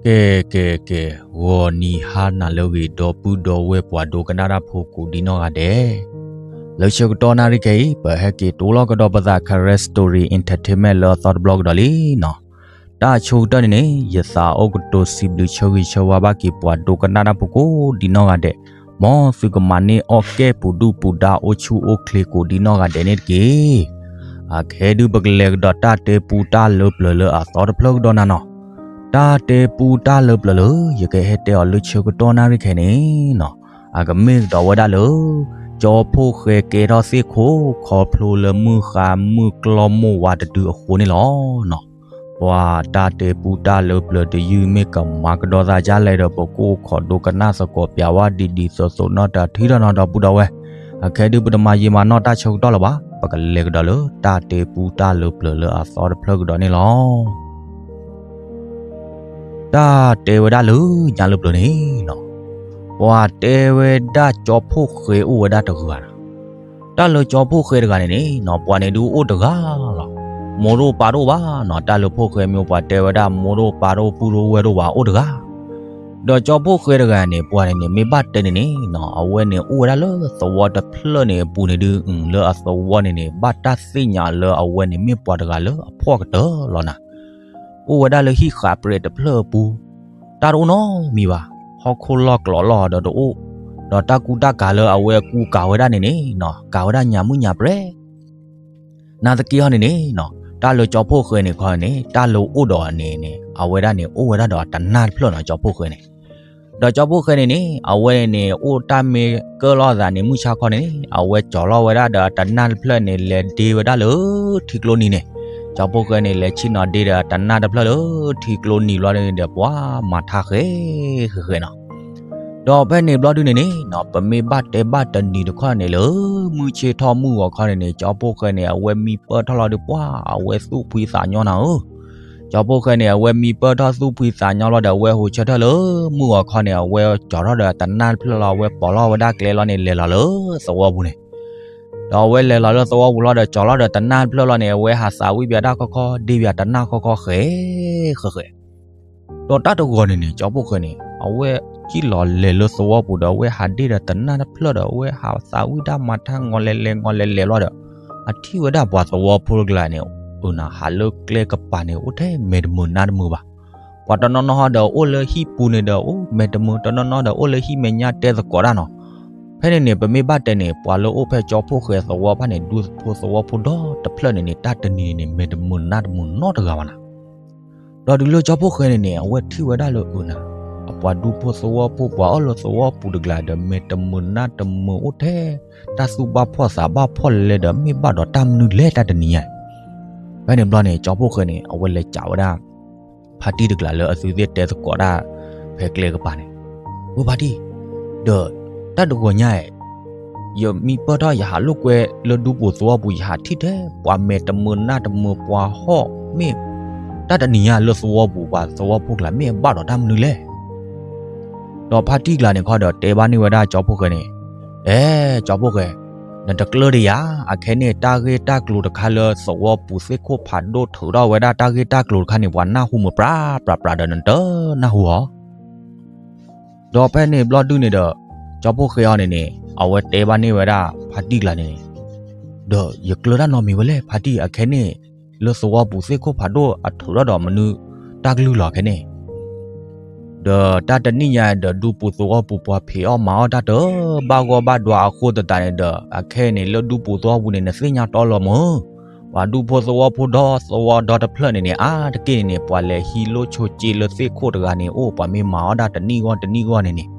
ကဲ ကဲ ကဲ, ဂီၤနံၤဟါနၤလၢအဂ့ၤ ဒီပုၢ်ဒီဝဲၢ်ပှၤဒိကနၣ်တၢ်ဖိကိးဒံနီၢ်ဂၤဒဲး, လၢဆၢကတီၢ်နၣ်ရံၣ်ခဲအံၤ ပဟဲက့ၤတိလီၤကဒီးပသး Karen Story Entertainment လၢအသီတဘျီကဒီးလံနီၤ. တၢ်ဆိကတၢၢ်န့ၣ်န့ၣ် ယသးအိၣ်ကတိၤစံးဘျုးဆၢဂ့ၤဆၢဝါဘၣ်က့ၤပှၤဒိကနၣ်တၢ်ဖိကိးဒံနီၢ်ဂၤဒဲး, မ်သုကမၤန့ၢ်အီၣ်ကဲၣ်ပူၤဒုၣ်ပူၤဒါ အိၣ်ဆူၣ်အိၣ်ချ့ကိးဒံနီၢ်ဂၤဒဲးန့ၣ်တက့ၢ်. အခဲဒုးပကလဲၤကဒီးတၢ်တဲပူတၢ်လၢပျၢၤလၢအသီတဖျၢၣ်ကဒီးနၤနီၤ. တၢ်တဲပူတၢ်လၢပျၢၤလၢ ယကဟဲတဲအီၤလၢဆၢကတီၢ်နၣ်ရံၣ်ခဲန့ၣ်နီၤ, အကမ့ၢ်ကဒီးဝဲဒၣ်လၢ ကၠီဖှိၣ်ဃဲကဲထီၣ်သ့ၣ်ခိၣ် ခီဖျိလၢမုၢ်ဃါမုၢ်ကျီၢ်မိၢ်ဝါတဒုအဃိန့ၣ်လီၤနီၤ. ပှၤတၢ်တဲပူတၢ်လၢပျၢၤတယုၢ် မ့ၢ်ကမၤကဒီးသးဒ်လဲၣ်ဒီး ပကအိၣ်ခိးဒိကနၣ်သကိးပၠးဝဲဒ်ဒ်သိးသိးနီၢ်တထံၣ်ဒီးနီၤ ဒီပုၢ်ဒီဝဲၢ်, အခဲဒုးပတမၤယံာ်မၤနီၢ်တၢ်ဆၢကတီၢ်လၢၤဘၣ်, ပကလဲၤကဒီးလၢတၢ်တဲပူတၢ်လၢပျၢၤလၢအသီတဖျၢၣ်ကဒီးန့ၣ်လီၤ. တၢ်တဲဝဲဒၣ်လၢညါလၢပျၢၤန့ၣ်နီၤ, ပှၤတဲဝဲဒၣ်ကၠီဖှိၣ်ဃဲအိၣ်ဝဲဒၣ်တဂၤနီၤ. တၢ်လၢကၠီဖှိၣ်ဃဲတဂၤန့ၣ်န့ၣ်နီၤ ပှၤန့ၣ်ဒုးအိၣ်တဂၤလီၤ. မိၢ်ဒိၣ်ပၢ်ဒိၣ်ဘၣ်နီၤ, တၢ်လၢဖှိၣ်ဃဲမ့ၢ်ပှၤတဲဝဲဒၣ် မိၢ်ဒိၣ်ပၢ်ဒိၣ်ပုၢ်ဒိၣ်ဝဲၢ်ဒိၣ်ဘၣ်အိၣ်တဂၤ ဒီးကၠီဖှိၣ်ဃဲတဂၤန့ၣ် ပှၤန့ၣ်န့ၣ် မ့ၢ်ဘၣ်တဲန့ၣ်န့ၣ်နီၤ အဝဲန့ၣ်အိၣ်ဝဲဒၣ်လၢသဝီတဖျၢၣ်န့ၣ်အပူၤန့ၣ်ဒုး လၢအသဝီန့ၣ်န့ၣ် ဘၣ်တၢ်သ့ၣ်ညါလၢအဝဲန့ၣ်မ့ၢ်ပှၤတဂၤလၢအဖှီၣ်ကတၢၢ်လီၤနၤ. အိၣ်ဝဲဒၣ်လၢဟံၣ်ဃးပြဲးတဖျၢၣ်အပူၤ, တၢ်တအိၣ်နီတမံၤဘၣ်, ဟီၣ်ခိၣ်လီၢ်ကျိၤလီၢ်ဒီးတအိၣ်, ဒီးတၢ်ကူတၢ်ကၤလၢအဝဲကူကၤဝဲဒၣ်န့ၣ်န့ၣ်နီၤ ကၤဝဲဒၣ်ညၣ်မုၣ်ညၣ်ပြဲး နာ်သက့ဟီန့ၣ်န့ၣ်နီၤ တၢ်လၢကၠီဖှိၣ်ဃဲန့ၣ်ခီန့ၣ် တၢ်လၢအိၣ်ဒီးန့ၣ်န့ၣ် အဝဲဒၣ်န့ၣ် အိၣ်ဝဲဒၣ်ဒီးအတနၢ်တဖျၢၣ်နီၤ ကၠီဖှိၣ်ဃဲန့ၣ်. ဒီးကၠီဖှိၣ်ဃဲန့ၣ်န့ၣ် အဝဲန့ၣ်န့ၣ် အိၣ်တၢ်မ့ၢ်ကၢၣ်လီၤသးန့ၣ် မုၢ်ဆါခီန့ၣ်န့ၣ် အဝဲကၠီၤလီၤဝဲဒၣ်ဒီးအတနၢ်တဖျၢၣ်န့ၣ် လဲၤဒ့ဝဲဒၣ်လၢထံကျိနံၤန့ၣ်, ကၠီဖှိၣ်ဃဲန့ၣ် လဲၤဆ့ၣ်နီၤဒ့ဒီးအတနၢ်တဖျၢၣ်လၢထံကျိနံၤဘျီဒုန့ၣ်ဒီး ပှၤမၤထါဃဲဃဲဃဲနီၤ ဒီးဖဲန့ၣ်ဘျီဒုန့ၣ်န့ၣ်နီၤ ပမ့ၢ်ဘၣ်တဲဘၣ်တနံၤတခီန့ၣ် လၢမုၢ်ဆ့ၣ်ထီၣ်မုၢ်ဂီၤခီန့ၣ်န့ၣ် ကၠီဖှိၣ်ဃဲန့ၣ် အဝဲမံပၢၢ်ထီၣ်လီၤဒီး ပှၤအဝဲသူၣ်ဖှံသးညီနၤဧၢ. ကၠီဖှိၣ်ဃဲန့ၣ် အဝဲမံပၢၢ်ထီၣ်သူၣ်ဖှံသးညီလီၤဒီး အဝဲဟိးဆၢထၢၣ်လၢမုၢ်ဂီၤခီန့ၣ် အဝဲကၠီၤထီၣ်ဒီးတနၢ်တဖျၢၣ်လီၤ အဝဲပီၤလီၤဝဲဒၣ်ကျဲလီၤန့ၣ် လဲၤလီၤလၢသဝီပူၤန့ၣ် ဒီးအဝဲလဲၤလီၤလၢသဝီပူၤလီၤဒီး ကၠီၤလီၤဒီးတနၢ်တဖျၢၣ်လီၤန့ၣ် အဝဲဟးသးဝံၣ်ပၠးတၢ်ခီခီ ဒ့ပၠးတနၢ်ခီခီဃဲဃဲဃဲ ဒီးတၢ်တဂီၤန့ၣ်န့ၣ် ကၠီဖှိၣ်ဃဲန့ၣ် အဝဲကံၣ်လီၤလဲၤလၢသဝီပူၤဒီး အဝဲဟးဒ့ဒီးတနၢ်တဖျၢၣ်ဒီး အဝဲဟးသးဝံၣ်တၢ်မၤထါ ငီၤလဲၤလဲၤ ငီၤလဲၤလဲၤလီၤဒီး အထံၣ်ဝဲဒၣ်ပှၤသဝီဖိတကျါန့ၣ် အုၣ်နၤ ဟးလၢကျဲကပၤန့ၣ် အိၣ်ထဲမဲာ်တမုာ်နါတမုာ်ဘၣ်. ပှၤတနီၤနီၤဒီးအိၣ်လၢဟံၣ်ပူၤန့ၣ်ဒီးအိၣ်မဲာ်တမုာ်, တနီၤနီၤဒီးအိၣ်လၢဟံၣ်မဲာ်ညါတဲသကိးတၢ်နီၤ. ဖဲန့ၣ်န့ၣ် ပမ့ၢ်ဘၣ်တဲန့ၣ် ပှၤလၢအိၣ်ဖဲကၠီဖှိၣ်ဃဲသဝီဖၣ်န့ၣ် ဒူဖိသဝီဖိဒီတဖျၢၣ်န့ၣ်န့ၣ် တၢ်တနံၤန့ၣ်န့ၣ် မဲာ်တမုာ်နါတမုာ်နီတဂၤဘၣ်နၤ. ဒီးတုၤလၢကၠီဖှိၣ်ဃဲန့ၣ်န့ၣ် အဝဲထံၣ်ဝဲဒၣ်လၢအုၣ်နၤ အပှၤဒူဖိသဝီဖိ ပှၤအီၣ်လၢသဝီပူၤတကျါဒီး မဲာ်တမုာ်နါတမုာ်အိၣ်ထဲ တၢ်သူၣ်ဘၣ်ဖှီၣ်သးဘၣ်ဖှီၣ်လဲၤလဲၤဒီး မ့ၢ်ဘၣ်ဒီးတၢ်မနုၤလဲၣ်တၢ်တနံၤညါ. ဖဲန့ၣ်ဘျီန့ၣ် ကၠီဖှိၣ်ဃဲန့ၣ် အဝဲလဲၤစံးဝဲဒၣ် ဖါတံၢ်တကျါလၢအသုသ့ၣ်တဲသကိးတၢ် ဖဲကျဲကပၤန့ၣ်, ဝဲဖါတံၢ်, ဒီးတၢ်တဂီၤညါအံၤ ယမံပၢၢ်ထီၣ် ယဟးလိာ်ကွဲလၢဒူပူၤသဝီပူၤ ယဟးထံၣ်ထဲ ပှၤမဲာ်တမုာ်နါတမုာ် ပှၤဟီၣ်မ့ၢ် တၢ်တနံၤညါလၢသဝီပူၤ ပှၤသဝီဖိကျါ မ့ၢ်အဘၣ်ဒီးတၢ်မနုၤလဲၣ်. ဒီးဖါတံၢ်ကျါန့ၣ်ခီဒီး တဲဘၣ်န့ၢ်ဝဲဒၣ်ကၠီဖှိၣ်ဃဲန့ၣ်, အဲ ကၠီဖှိၣ်ဃဲ, နတကျၢၢ်ဒံးယၤ, အခဲန့ၣ် တၢ်ဂ့ၢ်တၢ်ကျိၤတခါလၢသဝီပူၤသ့ၣ်ခိၣ်ဖးဒိၣ်ထုးထီၣ်ဝဲဒၣ် တၢ်ဂ့ၢ်တၢ်ကျိၤတခါန့ၣ် ပှၤနၢ်ဟူမုာ်ပြးပြးပြးဒီး နတနၢ်ဟူဧါ. ဒီးဖဲန့ၣ်ဘျီဒုန့ၣ်ဒီး ကၠီဖှိၣ်ဃဲအီၤန့ၣ်န့ၣ် အဝဲတဲဘၣ်န့ၢ်ဝဲဒၣ်ဖါတံၢ်ကျါန့ၣ်, ဒီးယကျၢၢ်တၢ်နီတမံၤဝဲလဲၣ် ဖါတံၢ်, အခဲန့ၣ် လၢသဝီပူၤသ့ၣ်ခိၣ်ဖးဒိၣ်အထုးထီၣ်ဒီးမနုၤတၢ်ကလုၢ်လီၤ ခဲန့ၣ်. ဒီးတၢ်တနံၣ်ညါဒီး ဒူပူၤသဝီပူၤ ပှၤဖံးအီၣ်မၤအီၣ်တၢ်တဘၣ်ဂီၢ်ဘၣ်ဒွးအဃိသတးန့ၣ်ဒီး အခဲအံၤန့ၣ် လၢဒူပူၤသဝီပူၤန့ၣ် နသ့ၣ်ညါတီလီၤမၢ်. ပှၤဒူဖိသဝီဖိဒီသဝီဒီတဖျၢၣ်န့ၣ်န့ၣ် အါတက့ၢ်န့ၣ်န့ၣ် ပှၤလဲၤဟံးလိၢ်ဆိးက့လၢသ့ၣ်ခိၣ်တဂၤန့ၣ်အိၣ်, ပှၤမ့ၢ်မၤအီၣ်တၢ်တနံၣ်ဂီၢ်တနံၣ်ဂီၢ်န့ၣ်န့ၣ်,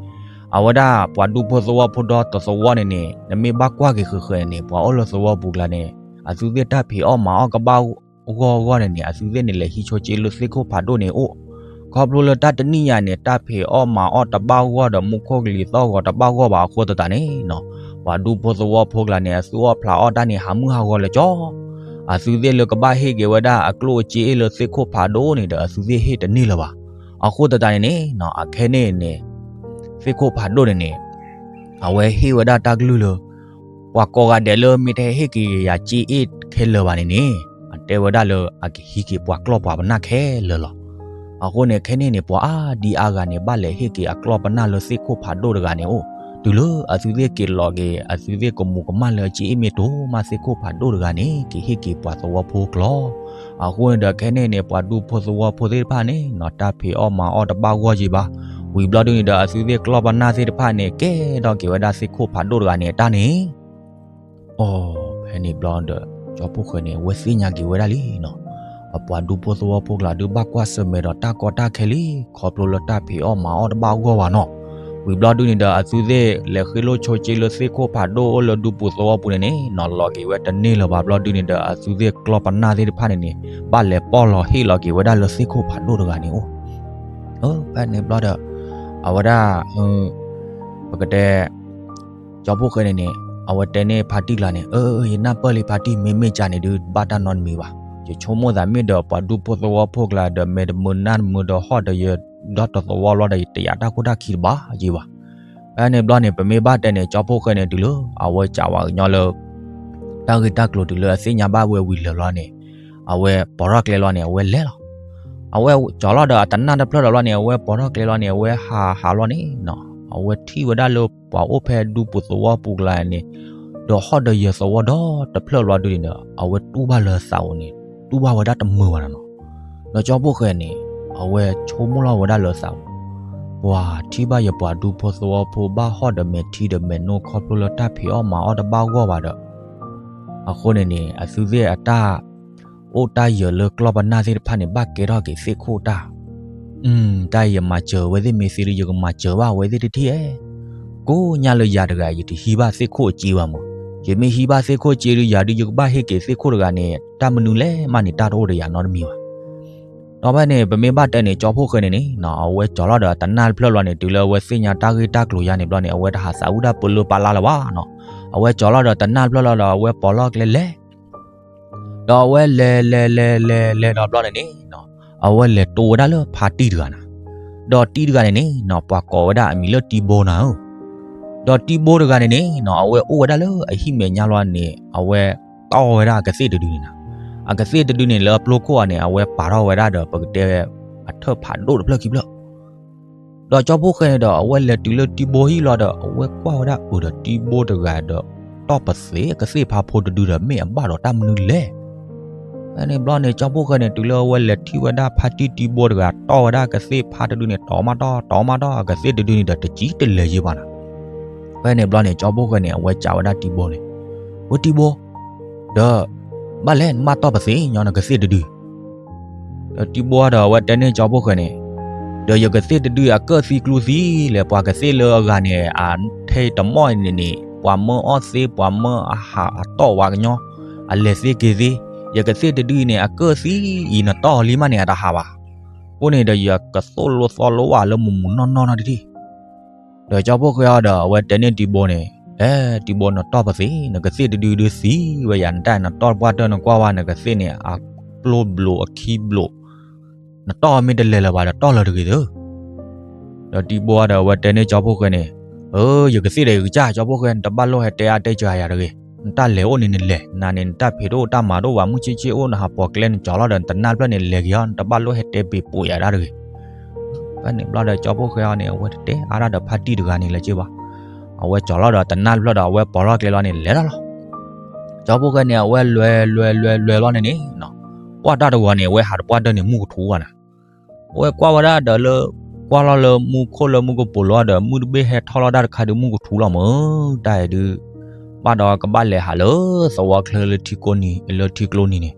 အဝဲဒၣ်ပှၤဒူဖိသဝီဖိဒီတသဝီန့ၣ်န့ၣ် နမ့ၢ်ဘၣ်ကွၢ်က့ၤဃၢၤဃၢၤန့ၣ်န့ၣ် ပှၤအိၣ်လၢသဝီပူၤကျါန့ၣ် အသုသ့ၣ်တၢ်ဖံးအီၣ်မၤအီၣ်ကဘၣ်ဂီၢ်ဂီၢ်န့ၣ်န့ၣ် အသုသ့ၣ်န့ၣ် လဲၤဟံးဆိးက့လၢသ့ၣ်ခိၣ်ဖးဒိၣ်န့ၣ်အိၣ်. ခီဖျိလၢတၢ်တနံၣ်ညါန့ၣ် တၢ်ဖံးအီၣ်မၤအီၣ်တဘၣ်ဂီၢ်ဒီး မူခိၣ်ကလံၤသီၣ်ဂီၤတဘၣ်ဂီၢ်ဘၣ်အဃိသတးန့ၣ်နီၤ, ပှၤဒူဖိသဝီဖိကျါန့ၣ် အသုအီၣ်ဖျးအီၣ်တၢ်န့ၣ် ဟးမုၢ်ဟးဂီၤလၢာ်ကၠီ, အသုသ့ၣ်လၢကဘၣ်ဟ့ၣ်က့ၤဝဲဒၣ်အကျိၣ်အစ့အ့ၣ်လၢသ့ၣ်ခိၣ်ဖးဒိၣ်န့ၣ်ဒီး အသုသ့ၣ်ဟ့ၣ်တန့ၢ်လၢၤဘၣ်. အဃိသတးန့ၣ်န့ၣ်နီၤ, အခဲန့ၣ်န့ၣ် သ့ၣ်ခိၣ်ဖးဒိၣ်န့ၣ်န့ၣ် အဝဲဟ့ၣ်ဝဲဒၣ်တၢ်ကလုၢ်လၢ ပှၤကိးဂၤဒဲးလၢမ့ၢ်တဟဲဟ့ၣ်က့ၤယၤစ့အ့ၣ်ခဲလၢာ်ဘၣ်န့ၣ်န့ၣ်, အတဲဝဲဒၣ်လၢအကဟံးက့ၤပှၤကျီၢ်ပှၤပနၢ်ခဲလၢာ်လီၤ. အဃိန့ၣ် ခဲန့ၣ်န့ၣ် ပှၤအါဒံအါဂၤန့ၣ် ဘၣ်လဲၤဟ့ၣ်က့ၤအကျီၢ်ပနၢ်လၢသ့ၣ်ခိၣ်ဖးဒိၣ်တဂၤန့ၣ်အိၣ်, တုၤလၢအသုသ့ၣ်က့ၤလီၤက့ၤ အသုသ့ၣ်ကမူးကမၣ်လၢအစ့အ့ၣ်မ့ၢ်တိၤမးသ့ၣ်ခိၣ်ဖးဒိၣ်တဂၤန့ၣ် က့ၤဟ့ၣ်က့ၤပှၤသဝီဖိကျီၢ်. အဃိန့ၣ်ဒီး ခဲန့ၣ်န့ၣ် ပှၤဒူဖိသဝီဖိသ့ၣ်တဖၣ်န့ၣ်နီၤ တၢ်ဖံးအီၣ်မၤအီၣ်တဘၣ်ဂီၢ်က့ၤဘၣ်. ဝံၤဘျီဒုန့ၣ်ဒီး အသုသ့ၣ်ကျီၢ်ပနၢ်သ့ၣ်တဖၣ်န့ၣ် ကဲထီၣ်က့ၤဝဲဒၣ်သ့ၣ်ခိၣ်ဖးဒိၣ်တဂၤန့ၣ်အတၢ်န့ၣ် အိ ဖဲန့ၣ်ဘျီဒီး ကၠီဖီၣ်ဃဲန့ၣ် အဝဲသ့ၣ်ညါက့ၤဝဲဒၣ်လံနီၤ, အပှၤဒူဖိသဝီဖိကျါ ဒုးဘၣ်ကွၢ်ဆၢၣ်မဲာ်ဒီးတၢ်ကီတၢ်ခဲလံ, ခီဖျိလၢတၢ်ဖံးအီၣ်မၤအီၣ်တဘၣ်ဂီၢ်ဘၣ်နီၤ. ဝံၤဘျီဒုန့ၣ်ဒီး အသုသ့ၣ်လဲၤဃ့လိၢ်ဆိးက့လၢသ့ၣ်ခိၣ်ဖးဒိၣ်အိၣ်လၢဒူပူၤသဝီပူၤန့ၣ်န့ၣ်နီၤ လီၤက့ၤဝဲတန့ၢ်လၢၤဘၣ်ဘျီဒုန့ၣ်ဒီး အသုသ့ၣ်ကျီၢ်ပနၢ်သ့ၣ်တဖၣ်န့ၣ်န့ၣ် ဘၣ်လဲၤပီၢ်လီၤဟ့ၣ်လီၤက့ၤဝဲဒၣ်လၢသ့ၣ်ခိၣ်ဖးဒိၣ်တဂၤန့ၣ်အိၣ်. ဖဲန့ၣ်ဘျီဒီး အဝဲဒၣ် ပကတဲ ကၠီဖီၣ်ဃဲန့ၣ်န့ၣ် အဝဲတဲန့ၢ်ဖါတံၢ်ကျါန့ၣ် အၢ ယနၢ်ပၢၢ်လံဖါတံၢ် မ့မ့ၢ်ကန့ၣ်ဒုး ဘၣ်တၢ်နီတမံၤဘၣ်. ယဆိကမိၣ်သးမ့ၢ်ဒီး ပှၤဒူဖိသဝီဖိကျါဒီး မဲာ်တမုာ်နၢ်တမုာ်ဒီး ဟီၣ်ဒီးယဒီတသဝီလီၤဒီး ယတယာ်တၢ်ခိၣ်တၢ်ခံတဘၣ်က့ၤဘၣ်. ဖဲန့ၣ်ဘျီန့ၣ် ပမ့ၢ်ဘၣ်တဲန့ၣ် ကၠီဖီၣ်ဃဲန့ၣ် တုၤလၢအဝဲစံးဝဲကညီလၢ တၢ်ဂ့ၢ်တၢ်ကျိၤတုၤလၢအသ့ၣ်ညါဘၣ်ဝဲဝံၤလၢာ်လီၤန့ၣ် အဝဲပိာ်ထီၣ်ကျဲလီၤန့ၣ် အဝဲလဲၤလီၤ. အဝဲကၠီၤလီၤဒီးအတနၢ်တဖျၢၣ်ဒီးလီၤန့ၣ် အဝဲပိာ်ထီၣ်ကျဲလီၤန့ၣ် အဝဲဟးဟးလီၤန့ၣ်နီၤ အဝဲထံၣ်ဝဲဒၣ်လၢပှၤအိၣ်ဖဲဒူပူၤသဝီပူၤကျါန့ၣ် ဒီးဟီၣ်ဒီးယၢၤသဝီဒီတဖျၢၣ်ဘျီဒုန့ၣ်ဒီး အဝဲတူၢ်ဘၣ်လၢသးအိၣ်န့ၣ် တူၢ်ဘၣ်ဝဲဒၣ်တမုာ်ဘၣ်နီၤ. ဒီးကၠီဖီၣ်ဃဲန့ၣ် အဝဲဆိကမိၣ်လီၤဝဲဒၣ်လၢသးအိၣ် ပှၤထံၣ်ဘၣ်ယပှၤဒူဖိသဝီဖိဘၣ်ဟီၣ်ဒီးမဲာ်ထံဒီးမဲာ်နိ ခီဖျိလၢတၢ်ဖံးအီၣ်မၤအီၣ်တဘၣ်ဂီၢ်ဘၣ်ဒီး အဃိန့ၣ်န့ၣ် အသုသ့ၣ်အတၢ်အိၣ်တၢ်ယၢၤလၢကျီၢ်ပနၢ်သ့ၣ်တဖၣ်န့ၣ် ဘၣ်ကဲထီၣ်က့ၤသ့ၣ်ခိၣ်တၢ် တၢ်အံၤယမၤစၢၤဝဲသ့ၣ်မ့ၢ်သ့ဒီး ယကမၤစၢၤဘၣ်ဝဲသ့ၣ်တထံၣ်ဧဲ. ကိးညါလၢယၤတဂၤ ယတဟံးဘၣ်သ့ၣ်ခိၣ်အစ့ဘၣ်မး. ယမ့ၢ်ဟံးဘၣ်သ့ၣ်ခိၣ်စ့ဒီး ယၤဒုးယကဘၣ်ဟ့ၣ်က့ၤသ့ၣ်ခိၣ်တဂၤန့ၣ် တၢ်မနုၤလဲၣ်မးန့ၣ် တၢ်တအိၣ်ဒီးယၤနီတမံၤဘၣ်. ဒီးဖဲန့ၣ် ပမ့ၢ်ဘၣ်တဲန့ၣ် ကၠီဖီၣ်ဃဲန့ၣ်န့ၣ် အဝဲကၠီၤလီၤဒီးတနၢ်တဖျၢၣ်လီၤန့ၣ် တုၤလၢအဝဲသ့ၣ်ညါတၢ်ဂ့ၢ်တၢ်ကျိၤယါန့ၣ်ဘျီန့ၣ် အဝဲတဟးသးဝံၣ်တၢ်ပၢလၢပာ်လၢလၢၤဘၣ်နီၤ. အဝဲကၠီၤလီၤဒီးတနၢ်တဖျၢၣ်လီၤဒီး အဝဲပိာ်လီၤကျဲလဲၤ ဒီးအဝဲလဲၤလဲၤလဲၤလဲၤလဲၤဒီးဘျီန့ၣ်န့ၣ် အဝဲလဲၤတိၢ်ဝဲဒၣ်လၢဖါတံၢ်တဂၤနၤ. ဒီးတံၢ်တဂၤန့ၣ်န့ၣ် ပှၤကိးဝဲဒၣ်အမံၤလၢတံဘိနၤဧၢ. ဒီးတံဘိတဂၤန့ၣ်န့ၣ် အဝဲအိၣ်ဝဲဒၣ်လၢအဟံၣ်မဲာ်ညါလီၤန့ၣ် အဝဲတီၢ်ဝဲဒၣ်အကသ့ၣ်တဒုန့ၣ်နၤ. အကသ့ၣ်တဒုန့ၣ် လၢအပျိခိၣ်အီၤန့ၣ် အဝဲပာ်ထီၣ်ဝဲဒၣ်ဒီး ပကတဲ အထၢၣ်ဖးဒိၣ်တဖျၢၣ်ခံဖျၢၣ် ဒီးကၠီဖီၣ်ဃဲန့ၣ်ဒီး အဝဲလဲၤတုၤလၢတံဘိဟံၣ်လီၤဒီး အဝဲကွၢ်ဝဲဒၣ်အုးဒီးတံဘိတဂၤဒီး တီၢ်ပသ့ၣ်အကသ့ၣ်ဖးဖိတဒုဒီး မ့ၢ်အဘၣ်ဒီးတၢ်မနုၤလဲၣ်. ဖဲန့ၣ်ဘျီန့ၣ် ကၠီဖီၣ်ဃဲန့ၣ် တုၤလၢအဝဲလဲၤထံၣ်ဝဲဒၣ်ဖါတံၢ်တံဘိတဂၤ တီၢ်ဝဲဒၣ်ကသ့ၣ်ဖးတဒုန့ၣ် တီၢ်မးတီၢ် တီၢ်မးတီၢ် အကသ့ၣ်တဒုန့ၣ်ဒီး တကံတလဲၤယံၤဘၣ်နၤ. ဖဲန့ၣ်ဘျီန့ၣ် ကၠီဖီၣ်ဃဲန့ၣ် အဝဲစံးဝဲဒၣ်တံဘိန့ၣ်, ဝဲတံဘိ, ဒီး ဘၣ်လဲၣ်နဘၣ်တီၢ်ပသ့ၣ်ညီနကသ့ၣ်တဒု ဒီးတံဘိဒီးအဝဲတဲန့ၢ်ကၠီဖီၣ်ဃဲန့ၣ်, ဒီးယကသ့ၣ်တဒုအကၢၣ်သံကျူသံလဲၣ်, ပှၤကသ့ၣ်လၢအဂၤန့ၣ် အထဲတမီၢ်န့ၣ်န့ၣ် ပှၤမၢအီၣ်သ့ ပှၤမၢအဟးအတီၢ်ဝဲကညီ, အလဲၤသ့က့ၤသ့, ယကသ့ၣ်တဒုအံၤန့ၣ် အကၢၣ်သံအံၤနတီၢ်အီၤလံမးန့ၣ် အတဟးဘၣ်. အဃိန့ၣ်ဒီးယကသိၣ်လိသီလိဝဲလၢမုၢ်မုၢ်နီၢ်နီၢ်နီတထံၣ် ဒီးကၠီဖီၣ်ဃဲအီၤဒီး အဝဲတဲန့ၢ်တံဘိန့ၣ်, အဲ တံဘိနတီၢ်ပသ့ၣ်, နကသ့ၣ်တဒုဒုသံဝဲယၤ နတၢ်နတီၢ်ပှၢ်တၢၢ်နကွၢ်ဝဲ နကသ့ၣ်န့ၣ် အပျိဘျိးအခံဘျိး, နတီၢ်မ့ၢ်တလဲၤလၢၤဘၣ်ဒီးတီၢ်လၢၤတဂ့ၤသၢ. ဒီးတံဘိအီၤဒီး အဝဲတဲန့ၢ်ကၠီဖီၣ်ဃဲန့ၣ်, အၢ ယကသ့ၣ်ဒီးယကစၢ် ကၠီဖီၣ်ဃဲ နတဘၣ်လိၣ်ဟဲတဲအါတဲစှၤယၤတဂ့ၤ, နတၢ်လဲၤအိၣ်န့ၣ်နလဲၤ, နၤန့ၣ်နတၢ်ဖံးတအိၣ်တၢ်မၤတအိၣ်ဘၣ် မုၢ်ဆ့ၣ်ဆ့ၣ်အိၣ် နဟးပိာ်ကျဲနကၠီၤလီၤဒီး နတနၢ်တဖျၢၣ်န့ၣ်လဲၤက့ၤအီၤ နတဘၣ်လိၣ်ဟဲတဲပ့ၤပိာ်ယၤဒၣ်တဂ့ၤ ဖဲန့ၣ်ဘျီဒီး ကၠီဖီၣ်ဃဲအီၤန့ၣ် အဝဲတတဲအါဒၣ်ဒီးဖါတံၢ်တဂၤန့ၣ်လၢၤဘၣ်. အဝဲကၠီၤလီၤဒီးတနၢ်တဖျၢၣ်ဒီး အဝဲပိာ်ထီၣ်ကျဲလီၤန့ၣ် လဲၤလီၤလီၤ. ကၠီဖီၣ်ဃဲန့ၣ် အဝဲလဲၤလဲၤလဲၤလဲၤလီၤန့ၣ်န့ၣ်, ကွၢ်တၢ်တဝီၤန့ၣ် အဝဲဟးတပှၢ်တၢၢ်န့ၣ် မုၢ်ကထူဘၣ်နၤ. အဝဲကွၢ်ဝဲဒၣ်ဒီးလၢ ကွၢ်လီၤလၢမူခိၣ်လၢမူကပိာ်လီၤဒီး မုၢ်တဘ့ၣ်ဟဲထီၣ်လီၤတၢ်တခါဒုး မုၢ်ကထူလီၤမး, တၢ်အံၤဒုး ဘၣ်ဒီးကဘၣ်လဲၤဟးလၢသဝီချၢလၢထံကျိနံၤ လၢထံကျိနံၤန့ၣ်,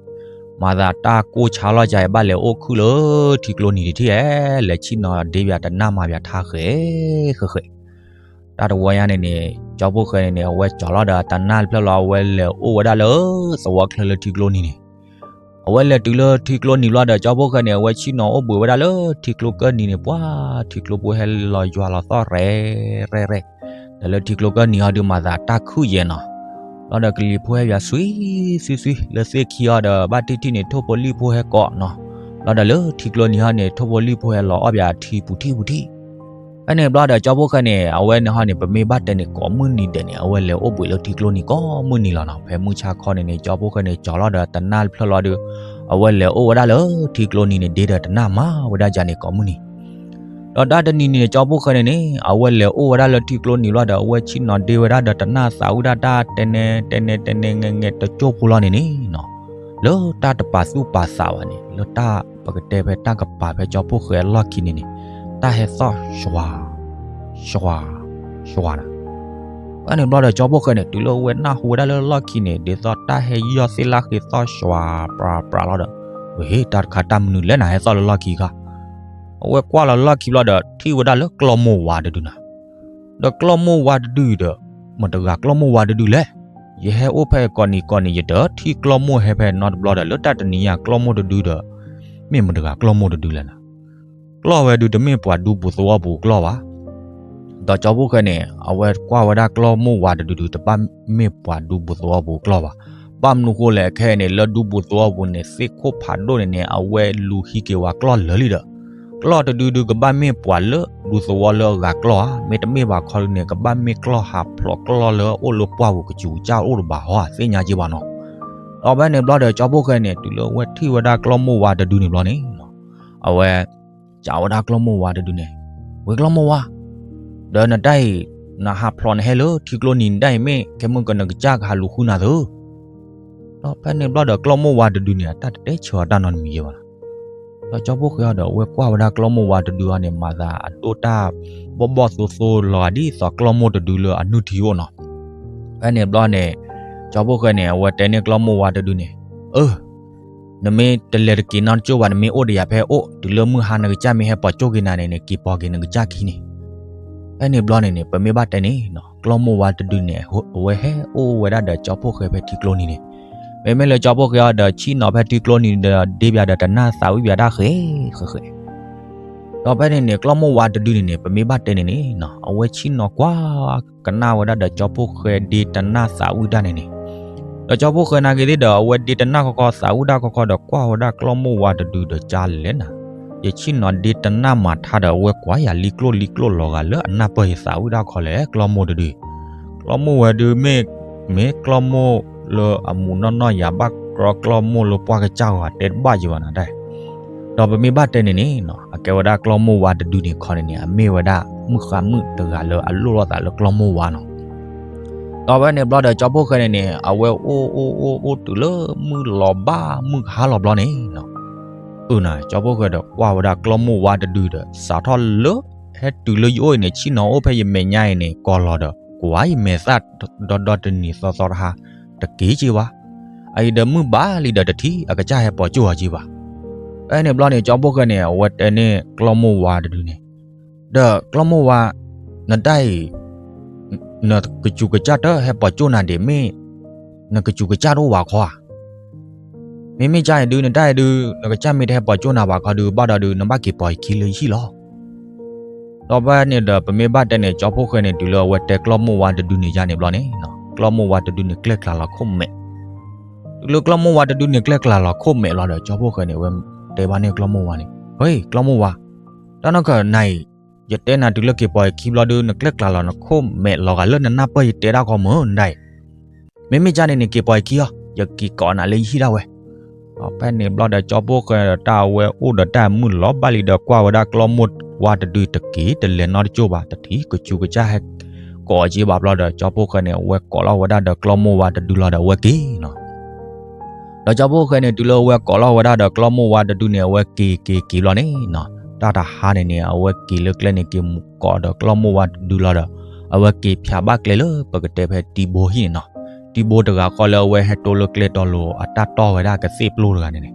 မၤသးတၢ်ကိၢ်ဆါလီၤကၢ်အံၤ ဘၣ်လဲၤအိၣ်ခုၣ်လၢထံကျိနံၤတထံၣ်ဧဲ, လဲၤဆံၣ်နီၤဒ့ပၠးတနၢ်မၤပၠးထါဃဲဃဲဃဲ တၢ်တဝီညါန့ၣ်န့ၣ် ကၠီဖီၣ်ဃဲန့ၣ်န့ၣ် အဝဲကၠီၤလီၤဒီးတနၢ်တဖျၢၣ်လီၤ အဝဲလဲၤအိၣ်ဝဲဒၣ်လၢသဝီချၢလၢထံကျိနံၤန့ၣ်, အဝဲလဲၤတုၤလၢထံကျိနံၤလီၤဒီး ကၠီဖီၣ်ဃဲန့ၣ် အဝဲဆံၣ်နီၤအိၣ်ဘှံးဝဲဒၣ်လၢထံကျိကၢၢ်နံၤန့ၣ် ပှၤထံကျိဖိဟဲလီၤယွၤလီၤသီၣ်ရဲၣ်ရဲၣ်ရဲၣ်, ဒီးလၢထံကျိကၢၢ်နံၤဟီဒုး မၤသးတၢ်ခုၣ်ယဲၢ်နီၤ, ဘျီဒီးကလံၤဖိဟဲပၠးစွံစွံစွံ လၢသ့ၣ်ခံဟီဒီး ဘၣ်ထံၣ်ထံၣ်န့ၣ် ထိၣ်ဖိလံၣ်ဖိဟဲကိးနီၤ, ဘျီဒီးလၢထံကျိနံၤဟီန့ၣ် ထိၣ်ဖိလံၣ်ဖိဟဲလီၤအီၣ်ပၠးထံပူၤထံၣ်ပူၤထံၣ် ဖဲန့ၣ်ဘျီဒီး ကၠီဖီၣ်ဃဲန့ၣ် အဝဲန့ၣ်ဟီန့ၣ် ပမ့ၢ်ဘၣ်တဲန့ၣ် ကိးမုၢ်နံၤဒဲးန့ၣ် အဝဲလဲၤအိၣ်ဘှံးလၢထံကျိနံၤကိးမုၢ်နံၤလီၤနီၤ. ဖဲမုၢ်ဆါခီန့ၣ်န့ၣ် ကၠီဖီၣ်ဃဲန့ၣ် ကၠီၤလီၤဒီးတနၢ်တဖျၢၣ်လီၤဒုး အဝဲလဲၤအိၣ်ဝဲဒၣ်လၢထံကျိနံၤန့ၣ် ဒ့ဒီးတနၢ်မၤဝဲဒၣ်ယၤန့ၣ်ကိးမုၢ်နံၤ, ဒီးတၢ်တနံၤန့ၣ်န့ၣ် ကၠီဖှိၣ်ဃဲန့ၣ်န့ၣ် အဝဲလဲၤအိၣ်ဝဲဒၣ်လၢထံကျိနံၤဘျီဒီး အဝဲဆ့ၣ်နီၤဒ့ဝဲဒၣ်ဒီးတနၢ်သးဝံၣ်ဒၣ်တၢ်တဲနဲတဲနဲတဲနဲငဲငဲတကၠိၢ်ဖိလီၤန့ၣ်န့ၣ်နီၤ, လၢတၢ်တပာ်သူၣ်ပာ်သးဘၣ်န့ၣ် လၢတၢ်ပကတဲဖဲတၢ်ကပၤဖဲကၠီဖှိၣ်ဃဲအလီၢ်ခံန့ၣ်န့ၣ် တၢ်ဟဲသီၣ် ရွၤ ရွၤ ရွၤနၤ. ဖဲန့ၣ်ဘျီဒီးကၠီဖှိၣ်ဃဲန့ၣ် တုၤလၢအဝဲနၢ်ဟူဝဲဒၣ်လၢလီၢ်ခံန့ၣ် ဒ်သိးတၢ်ဟဲယီၢ်သ့ၣ်လၢ်ဃ့သီၣ် ရွၤပြးပြးလီၤဒီး ဝဲဟ့ၣ် တၢ်တခါတၢ်မနုၤလဲၣ်နၤ ဟဲသီၣ်လၢလီၢ်ခံခါ. အဝဲကွၢ်လီၤလီၢ်ခံဘျီဒီး ထံၣ်ဝဲဒၣ်လၢကျီၢ်မိၢ်ဝါတဒုနၤ. ဒီးကျီၢ်မိၢ်ဝါတဒုဒီး မတၤတဂၤကျီၢ်မိၢ်ဝါတဒုလဲၣ်. ယဟဲအိၣ်ဖဲကိးနံၤကိးနံၤ ယတထံၣ်ကျီၢ်မိၢ်ဟဲဖဲနီတဘျီဒီး လၢတၢ်တနံၤညါကျီၢ်မိၢ်တဒုဒီး မ့ၢ်မတၤတဂၤကျီၢ်မိၢ်တဒုလဲၣ်နၤ. ကျီၢ်ဝဲဒုတမ့ၢ်ပှၤဒူပူၤသဝီပူၤကျီၢ်ဘၣ်. ဒီးကၠီဖှိၣ်ဃဲန့ၣ် အဝဲကွၢ်ဝဲဒၣ်ကျီၢ်မိၢ်ဝါတဒုဒု တဘၣ်မ့ၢ်ပှၤဒူပူၤသဝီပူၤကျီၢ်ဘၣ်. ဘၣ်မနုၤဃိလဲၣ် ခဲအံၤန့ၣ် လၢဒူပူၤသဝီပူၤန့ၣ် သ့ၣ်ခိၣ်ဖးဒိၣ်န့ၣ်န့ၣ် အဝဲလူၤဟံးက့ၤဝဲကျီၢ်လၢာ်လံဒီး ကျီၢ်တဒုဒုကဘၣ်မ့ၢ်ပှၤလၢဒူသဝီလၢအဂၤကျီၢ်ဧါ, မ့တမ့ၢ်ဘၣ်ခီဒုန့ၣ် ကဘၣ်မ့ၢ်ကျီၢ်ဟးဖျိးကျီၢ်လၢအအိၣ်လၢပှၢ်ပူၤ ကစူၤကစၢ်အိၣ်တဘၣ်ဟီဧါ သ့ၣ်ညါက့ဘၣ်နီၤ. ဒီးဖဲန့ၣ်ဘျီဒီး ကၠီဖှိၣ်ဃဲန့ၣ် တုၤလၢအဝဲထံၣ်ဝဲဒၣ်ကျီၢ်မိၢ်ဝါတဒုန့ၣ်ဘျီန့ၣ် အဝဲ စံးဝဲဒၣ်ကျီၢ်မိၢ်ဝါတဒုန့ၣ်, ဝဲကျီၢ်မိၢ်ဝါ, ဒီးနတၢ်အံၤ နဟးဖျိးနဟဲလၢထံကျိနံၤနတၢ်အံၤ မ့ၢ်ခဲမုၢ်ကနကစၢ်ကဟးလူၤဃုနၤသု. ဒီးဖဲန့ၣ်ဘျီဒီး ကျီၢ်မိၢ်ဝါတဒုန့ၣ် အတၢ်တတဲဆၢအီၤတၢ်နီတမံၤယဲဘၣ်နီၤ. ဒီးကၠီဖှိၣ်ဃဲအံၤဒီး အဝဲကွၢ်ဝဲဒၣ်ကျီၢ်မိၢ်ဝါတဒုအံၤန့ၣ် မၤသးအဒိၣ်တၢ်ဘီၣ်ဘီၣ်သိသိလီၤဂာ်ဒ်သိးကျီၢ်မိၢ်တဒုလၢအနုၢ်ထံအိၣ်နီၤ. ဖဲန့ၣ်ဘျီန့ၣ် ကၠီဖှိၣ်ဃဲန့ၣ် အဝဲတဲန့ၢ်ကျီၢ်မိၢ်ဝါတဒုန့ၣ်, အၢ နမ့ၢ်တလဲၤတက့ၤနီတကၠိၢ်ဘၣ်, နမ့ၢ်အိၣ်ဒီးယၤဖဲအအိၣ်, တုၤလၢမုၢ်ဟါနကစၢ်မ့ၢ်ဟဲပိာ်ကၠိၢ်က့ၤနၤန့ၣ်န့ၣ် က့ၤပိာ်က့ၤနကစၢ်ခံန့ၣ်. ဖဲန့ၣ်ဘျီန့ၣ်န့ၣ် ပမ့ၢ်ဘၣ်တဲန့ၣ်နီၤ ကျီၢ်မိၢ်ဝါတဒုန့ၣ် အဝဲဟဲအိၣ်ဝဲဒၣ်ဒီးကၠီဖှိၣ်ဃဲဖဲထံကျိနံၤန့ၣ်, မ့မ့ၢ်လၢကၠီဖှိၣ်ဃဲအံၤဒီးဆ့ၣ်နီၤဖဲထံကျိနံၤဒီး ဒ့ပၠးဒီးတနၢ်သးဝံၣ်ပၠးတၢ်ဃဲဃဲဃဲ ဒီးဖဲန့ၣ်န့ၣ် ကျီၢ်မိၢ်ဝါတဒုန့ၣ်န့ၣ် ပမ့ၢ်ဘၣ်တဲန့ၣ်န့ၣ်နီၤ အဝဲဆ့ၣ်နီၤကွၢ်ကနၣ်ဝဲဒၣ်ဒီး ကၠီဖှိၣ်ဃဲဒ့တနၢ်သးဝံၣ်တၢ်န့ၣ်န့ၣ်, ဒီးကၠီဖှိၣ်ဃဲနာ်က့ၤသ့ၣ်ဒီး အဝဲဒ့တနၢ်ခီခီ သးဝံၣ်တၢ်ခီခီဒီး ကွၢ်ဝဲဒၣ်ကျီၢ်မိၢ်ဝါတဒုဒီး ကၠါလဲၣ်နၤ, ယဆ့ၣ်နီၤဒ့တနၢ်မၤထါဒီး အဝဲကွၢ်ယၤလံကျိၣ်လံကျိၣ်လီၤဂာ်လၢအနၢ်ပၢၢ်ယသးဝံၣ်တၢ်ခီလဲၣ် ကျီၢ်မိၢ်တဒု, ကျီၢ်မိၢ်ဝဲဒုမ့ၢ် မ့ၢ်ကျီၢ်မိၢ်လၢအမူးနီၢ်နီၢ်ယၤ ဘၣ်ကြီကျီၢ်မိၢ်လၢပှၢ်ကစၢ်ဂီၤတဲတဘၣ်ယံၤဘၣ်နၤဒၣ် ဒီးပမ့ၢ်ဘၣ်တဲန့ၣ်န့ၣ်နီၤ အကဲဝဲဒၣ်ကျီၢ်မိၢ်ဝါတဒုန့ၣ်ခီန့ၣ်န့ၣ် အမ့ၢ်ဝဲဒၣ်မုၣ်ဃါမုၣ်တဂၤလၢအလိၣ်လိာ်သးလၢကျီၢ်မိၢ်ဝါနီၤ. ဒီးဖဲန့ၣ်ဘျီဒီး ကၠီဖှိၣ်ဃဲန့ၣ်န့ၣ် အဝဲအိၣ်အိၣ်အိၣ်အိၣ်တုၤလၢမုၢ်လီၤဘၣ်မုၢ်ကဟါလီၤဘျီန့ၣ်နီၤ, အၢနၤ ကၠီဖှိၣ်ဃဲဒီးကွၢ်ဝဲဒၣ်ကျီၢ်မိၢ်ဝါတဒုဒီး စးထီၣ်လၢ ဟဲတုၤလၢယအိၣ်အံၤန့ၣ် ဆ့ၣ်နီၤအိၣ်ဖဲယမဲာ်ညါအံၤန့ၣ် ကိးလီၤဒီး ကွၢ်ယမဲာ်သၣ်ဒီဒီတနံၤသီသီတဟါ တက့ၤက့ၤဘၣ်. အအံၤဒီးမုၢ်ဘၣ်လံဒီးတထံၣ် အကစၢ်ဟဲပိာ်ကၠိၢ်အီၤက့ၤဘၣ်. ဖဲန့ၣ်ဘျီန့ၣ် ကၠီဖှိၣ်ဃဲန့ၣ် အဝဲတဲန့ၢ်ကျီၢ်မိၢ်ဝါတဒုန့ၣ်, ဒီးကျီၢ်မိၢ်ဝါ နတၢ်အံၤ နကစူၤကစၢ်တဟဲပိာ်ကၠိၢ်နၤဒံးမ့ၢ် နကစူၤကစၢ်တအိၣ်ဘၣ်ခီဧါ. မ့မ့ၢ်ကၢ်အံၤဒု နတၢ်အံၤဒု နကစၢ်မ့ၢ်တဟဲပိာ်ကၠိၢ်နၤဘၣ်ခီဒု ဘၣ်ဒီးဒု နဘၣ်က့ၤပိာ်ယခံလၢယဟံၣ်လီၤ. ဒီးဖဲန့ၣ်ဒီး ပမ့ၢ်ဘၣ်တဲန့ၣ် ကၠီဖှိၣ်ဃဲန့ၣ် တုၤလၢအဝဲတဲကျီၢ်မိၢ်ဝါတဒုန့ၣ်ယါန့ၣ်ဘျီန့ၣ် ကျီၢ်မိၢ်ဝါတဒုန့ၣ် ကျဲၣ်ကျါလီၤခိၣ်မဲာ်. တုၤလၢကျီၢ်မိၢ်ဝါတဒုန့ၣ် ကျဲၣ်ကျါလီၤခိၣ်မဲာ်လီၤဒီး ကၠီဖှိၣ်ဃဲန့ၣ် အဝဲတဲဘၣ်န့ၢ်ကျီၢ်မိၢ်ဝါန့ၣ်, ဟဲ ကျီၢ်မိၢ်ဝါ, တၢ်နီၢ်ကနၤအံၤ ယတဲနၤတုၤလၢက့ၤပိာ်ယခံဘျီဒု နကျဲၣ်ကျါလီၤနခိၣ်မဲာ်လီၤဂာ်လၢနနၢ်ပၢၢ်ယတဲဒၣ်ခီမ့ၢ်နဒၣ်အံၤ မ့မ့ၢ်ကၢ်န့ၣ်န့ၣ် က့ၤပိာ်ယခံအီၤ ယက့ၤကိးနၤလၢယဟံၣ်ဒၣ်ဝဲ. ဖဲန့ၣ်ဘျီဒီး ကၠီဖှိၣ်ဃဲဒီးတၢ်အဝဲအိၣ်ဒီးတၢ်မုၢ်လီၤဘၣ်လံဒီး ကွၢ်ဝဲဒၣ်ကျီၢ်မိၢ်ဝါတဒုတက့ၤတလဲၤနီတကၠိၢ်ဘၣ် တထံၣ်ကစူၤကစၢ်ဟဲကိးအီၤက့ၤဘၣ်ဘျီဒီး ကၠီဖှိၣ်ဃဲန့ၣ် အဝဲကိးလီၤဝဲဒၣ်ဒီးကျီၢ်မိၢ်ဝါတဒုလီၤဒီးအဝဲက့ၤနီၤ. ဒီးကၠီဖှိၣ်ဃဲန့ၣ် တုၤလၢအဝဲကိးလီၤဝဲဒၣ်ဒီးကျီၢ်မိၢ်ဝါတဒုန့ၣ် အဝဲက့ၤက့ၤက့ၤဘျီန့ၣ်နီၤ တၢ်တဟါန့ၣ်န့ၣ် အဝဲက့ၤလၢကျဲန့ၣ် က့ၤမူးကိးဒီးကျီၢ်မိၢ်ဝါတဒုလီၤဒီး အဝဲက့ၤဖျးဘၣ်ကျဲလၢပကတဲဖဲတံၤဘိဟံၣ်န့ၣ်နီၤ. တံၤဘိတဂၤဃီလၢအဝဲဟဲတိၢ်လၢကျဲတီၤလိၤ အတၢ်တီၢ်ဝဲဒၣ်ကသ့ၣ်ပျိတဂၤန့ၣ်န့ၣ်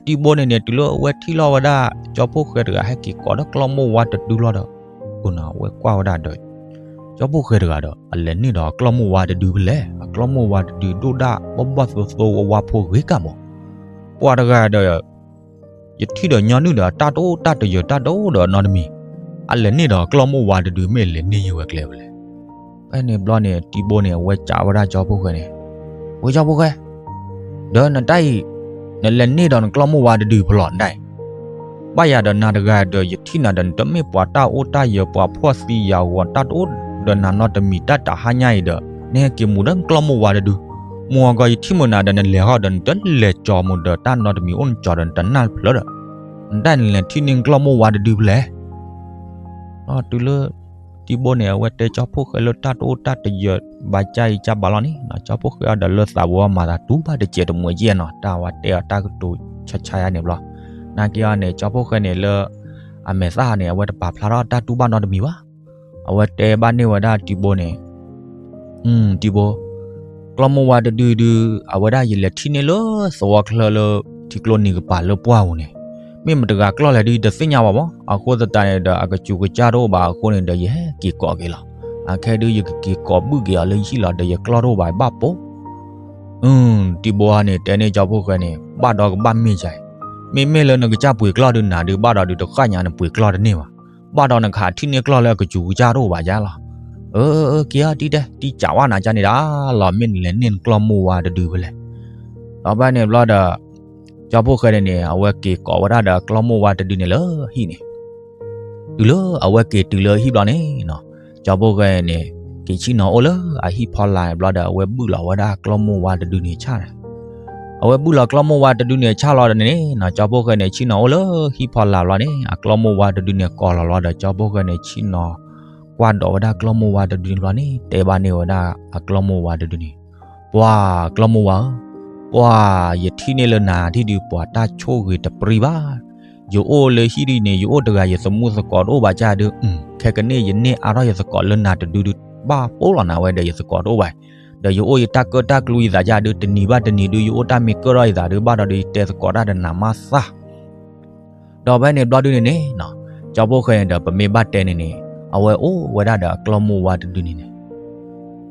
ဒီးတံၤဘိန့ၣ်န့ၣ် တုၤလၢအဝဲထံၣ်လီၤဝဲဒၣ် ကၠီဖှိၣ်ဃဲတဂၤဟဲက့ၤကိးဒီးကျီၢ်မိၢ်ဝါတဒုလီၤဒီး အဃိန့ၣ် အဝဲကွၢ်ဝဲဒၣ်ဒီး ကၠီဖှိၣ်ဃဲတဂၤဒီး အလဲၤန့ၢ်ဒီးကျီၢ်မိၢ်ဝါတဒုဖဲလဲၣ်, အကျီၢ်မိၢ်ဝါတဒုဒိၣ်ဒၣ်ဘီၣ်ဘီၣ်သိသိဝါဖိဂ့ၤကၢ်မး, ပှၤတဂၤဒီး ယထံၣ်ဒီးညီနုၢ်ဒီးတၢ်တအိၣ်တၢ်တယၢၤတၢ်တအိၣ်ဒီးနီတမံၤ, အလဲၤန့ၢ်ဒီးကျီၢ်မိၢ်ဝါတဒုမ့ၢ်လဲၤန့ၢ်ယဝဲကျဲဖဲလဲၣ်. ဖဲန့ၣ်ဘျီန့ၣ် တံၤဘိန့ၣ် အဝဲစံးဝဲဒၣ်ကၠီဖှိၣ်ဃဲန့ၣ်, ဝဲကၠီဖှိၣ်ဃဲ, ဒီးနတၢ်အံၤ နလဲၤန့ၢ်ဒီးနကျီၢ်မိၢ်ဝါတဒုဖဲလဲၣ်နတၢ်အံၤ, ဘၣ်ယၤဒီးနၤတဂၤဒီး ယထံၣ်နၤဒီး နတမ့ၢ်ပှၤတၢ်အိၣ်တၢ်ယၢၤ ပှၤဖှီၣ်သံယာ်ဂီၤတၢ်တအိၣ်ဒီးနၤနီတမံၤ တၢ်တဟါညါအံၤဒီး နဟဲက့ၤမူးဒီးနကျီၢ်မိၢ်ဝါတဒု မိၢ်အဂီၢ် ယထံၣ်မုာ်နၤဒီး နလဲၤဟီၣ်ဒီး နတလဲၤကၠီမူဒီး တၢ်နီတမံၤအိၣ်နကၠီဒီး နတနၢ်တဖျၢၣ်ဒီး နတၢ်နလဲၤထံၣ်န့ၢ်နကျီၢ်မိၢ်ဝါတဒုဖဲလဲၣ်. တုၤလၢ တံၤဘိန့ၣ် အဝဲတဲကၠီဖီၣ်ဃဲလၢတၢ်တအိၣ်တၢ်တယၢၤဘၣ် ကၢ်အံၤကၢ်ဘၣ်လီၤန့ၣ်နီၤ, ကၠီဖီၣ်ဃဲအီၤဒီး လၢသးပူၤအီၤမၤသးတူၢ်ဘၣ်တစဲးတမှဲးကဲနီၤ, တၢ်ဝဲတဲအီၤတၢ်ကတိၤဆါဆါယါန့ၣ်ဘျီ, နာ်က့အီၤန့ၣ် ကၠီဖီၣ်ဃဲန့ၣ်လၢ အမဲာ်သၣ်န့ၣ် အဝဲတပာ်ဖျါထီၣ်တၢ်တူၢ်ဘၣ်နီတမံၤဘၣ်. အဝဲတဲဘၣ်န့ၢ်ဝဲဒၣ်တံၤဘိန့ၣ်, တံၤဘိ, ကျီၢ်မိၢ်ဝါတဒုဒု အဝဲဒၣ်ယလဲၤထံၣ်န့ၢ်လၢသဝီချၢလၢ ထံကျိနံၤကပၤလၢပှၢ်ပူၤန့ၣ်, မ့ၢ်မတဂၤကျီၢ်လဲၣ်ဒု ယတသ့ၣ်ညါဘၣ်မး, အဃိသတးန့ၣ်ဒီး အကစူၤကစၢ်တအိၣ်ဘၣ်အဃိန့ၣ်ဒီး ယဟဲက့ၤကိးက့ၤလီၤ. အခဲဒု ယကက့ၤကိးဘုၣ်က့ၤအီၤလၢယဟံၣ်လီၤဒီး ယကျီၢ်တအိၣ်ဘၣ် ယဘၣ်ပိာ် တံၤဘိန့ၣ် တဲန့ၢ်ကၠီဖီၣ်ဃဲန့ၣ် ဘၣ်ဒီးကဘၣ်မ့ၢ်ကါအံၤ, မ့မ့ၢ်လၢနကစၢ်ပှ့ၤကျီၢ်ဒုနၤဒု ဘၣ်ဒီးဒုတဃၣ်ညါနပှ့ၤကျီၢ်တန့ၢ်ဘၣ်, ဘၣ်ဒီးနကဟးထံၣ်န့ၢ်ကျီၢ်လၢအကစူၤကစၢ်တအိၣ်ဘၣ်ယါလီၤ. အၢ က့ၤအီၤတံၤတဲ တံၤကးဝဲနၤကါန့ၣ်ဒၣ်လီၤ, မ့ၢ်နလဲၤန့ၢ်နကျီၢ်မိၢ်ဝါတဒုဖဲလဲၣ်. ဒီးဖဲန့ၣ်ဘျီဒီး ကၠီဖီၣ်ဃဲန့ၣ်န့ၣ် အဝဲက့ၤကိးဝဲဒၣ်ဒီးကျီၢ်မိၢ်ဝါတဒုန့ၣ်လၢဟံၣ်န့ၣ် တုၤလၢအဝဲက့ၤတုၤလၢဟံၣ်ဘျီန့ၣ်နီၤ, ကၠီဖီၣ်ဃဲန့ၣ် က့ၤဆ့ၣ်နီၤအိၣ်လၢအဟံၣ်ဖီလာ်ဘျီဒီး အဝဲဘုၣ်လီၤဝဲဒၣ်ကျီၢ်မိၢ်ဝါတဒုန့ၣ်ဆၣ်န့ၣ်, အဝဲဘုၣ်လီၤကျီၢ်မိၢ်ဝါတဒုန့ၣ်ဆၣ်လီၤဒီးန့ၣ်နီၤ, ကၠီဖီၣ်ဃဲန့ၣ် ဆ့ၣ်နီၤအိၣ်လၢဟံၣ်ဖီလာ်ဘျီန့ၣ် အကျီၢ်မိၢ်ဝါတဒုန့ၣ် ကိးလီၤလီၤဒီး ကၠီဖီၣ်ဃဲန့ၣ် ဆ့ၣ်နီၤကွၢ်ဒီးဝဲဒၣ်ကျီၢ်မိၢ်ဝါတဒုန့ၣ်ဘျီန့ၣ် တဲဘၣ်န့ၢ်ဝဲဒၣ်အကျီၢ်မိၢ်ဝါတဒုန့ၣ်, ပှၤကျီၢ်မိၢ်ဝါဧၢ, ပှၤယထံၣ်န့ၢ်လၢနၤထံၣ်ဒုး ပှၤတၢ်ဆိၣ်ဂ့ၤတပြံဘၣ် ယအိၣ်လၢဟံၣ်ဒ်န့ၣ် ယအိၣ်တဂၤ ယသမူသကိးတအိၣ်ဘၣ်ကၢ်ဒုး, ခဲကနံၣ်ယန့ၢ်အါထီၣ်ယသကိးလၢနၤတဒုဒုး ဘၣ်ပိာ်လီၤနၤဝဲဒီးယသကိးတအိၣ်ဘၣ်, ဒီးယအိၣ်ယတၢ်ကၢၣ်တၢ်ကျူယသးကၢ်ဒုး တနံၤဘၣ်တနံၤဒုး ယအိၣ်တၢ်မ့ၢ်ကၢၣ်ထီၣ်ယသးဒုး ဘၣ်ဒီးဒုးယတဲသကိးတၢ်ဒီးနၤမးသၣ် ဒီးဖဲန့ၣ်ဘျီဒုန့ၣ်န့ၣ်နီၤ, ကၠီဖီၣ်ဃဲန့ၣ်ဒီး ပမ့ၢ်ဘၣ်တဲန့ၣ်န့ၣ် အဝဲအိၣ်ဝဲဒၣ်ဒီးအကျီၢ်မိၢ်ဝါတဒုန့ၣ်န့ၣ်,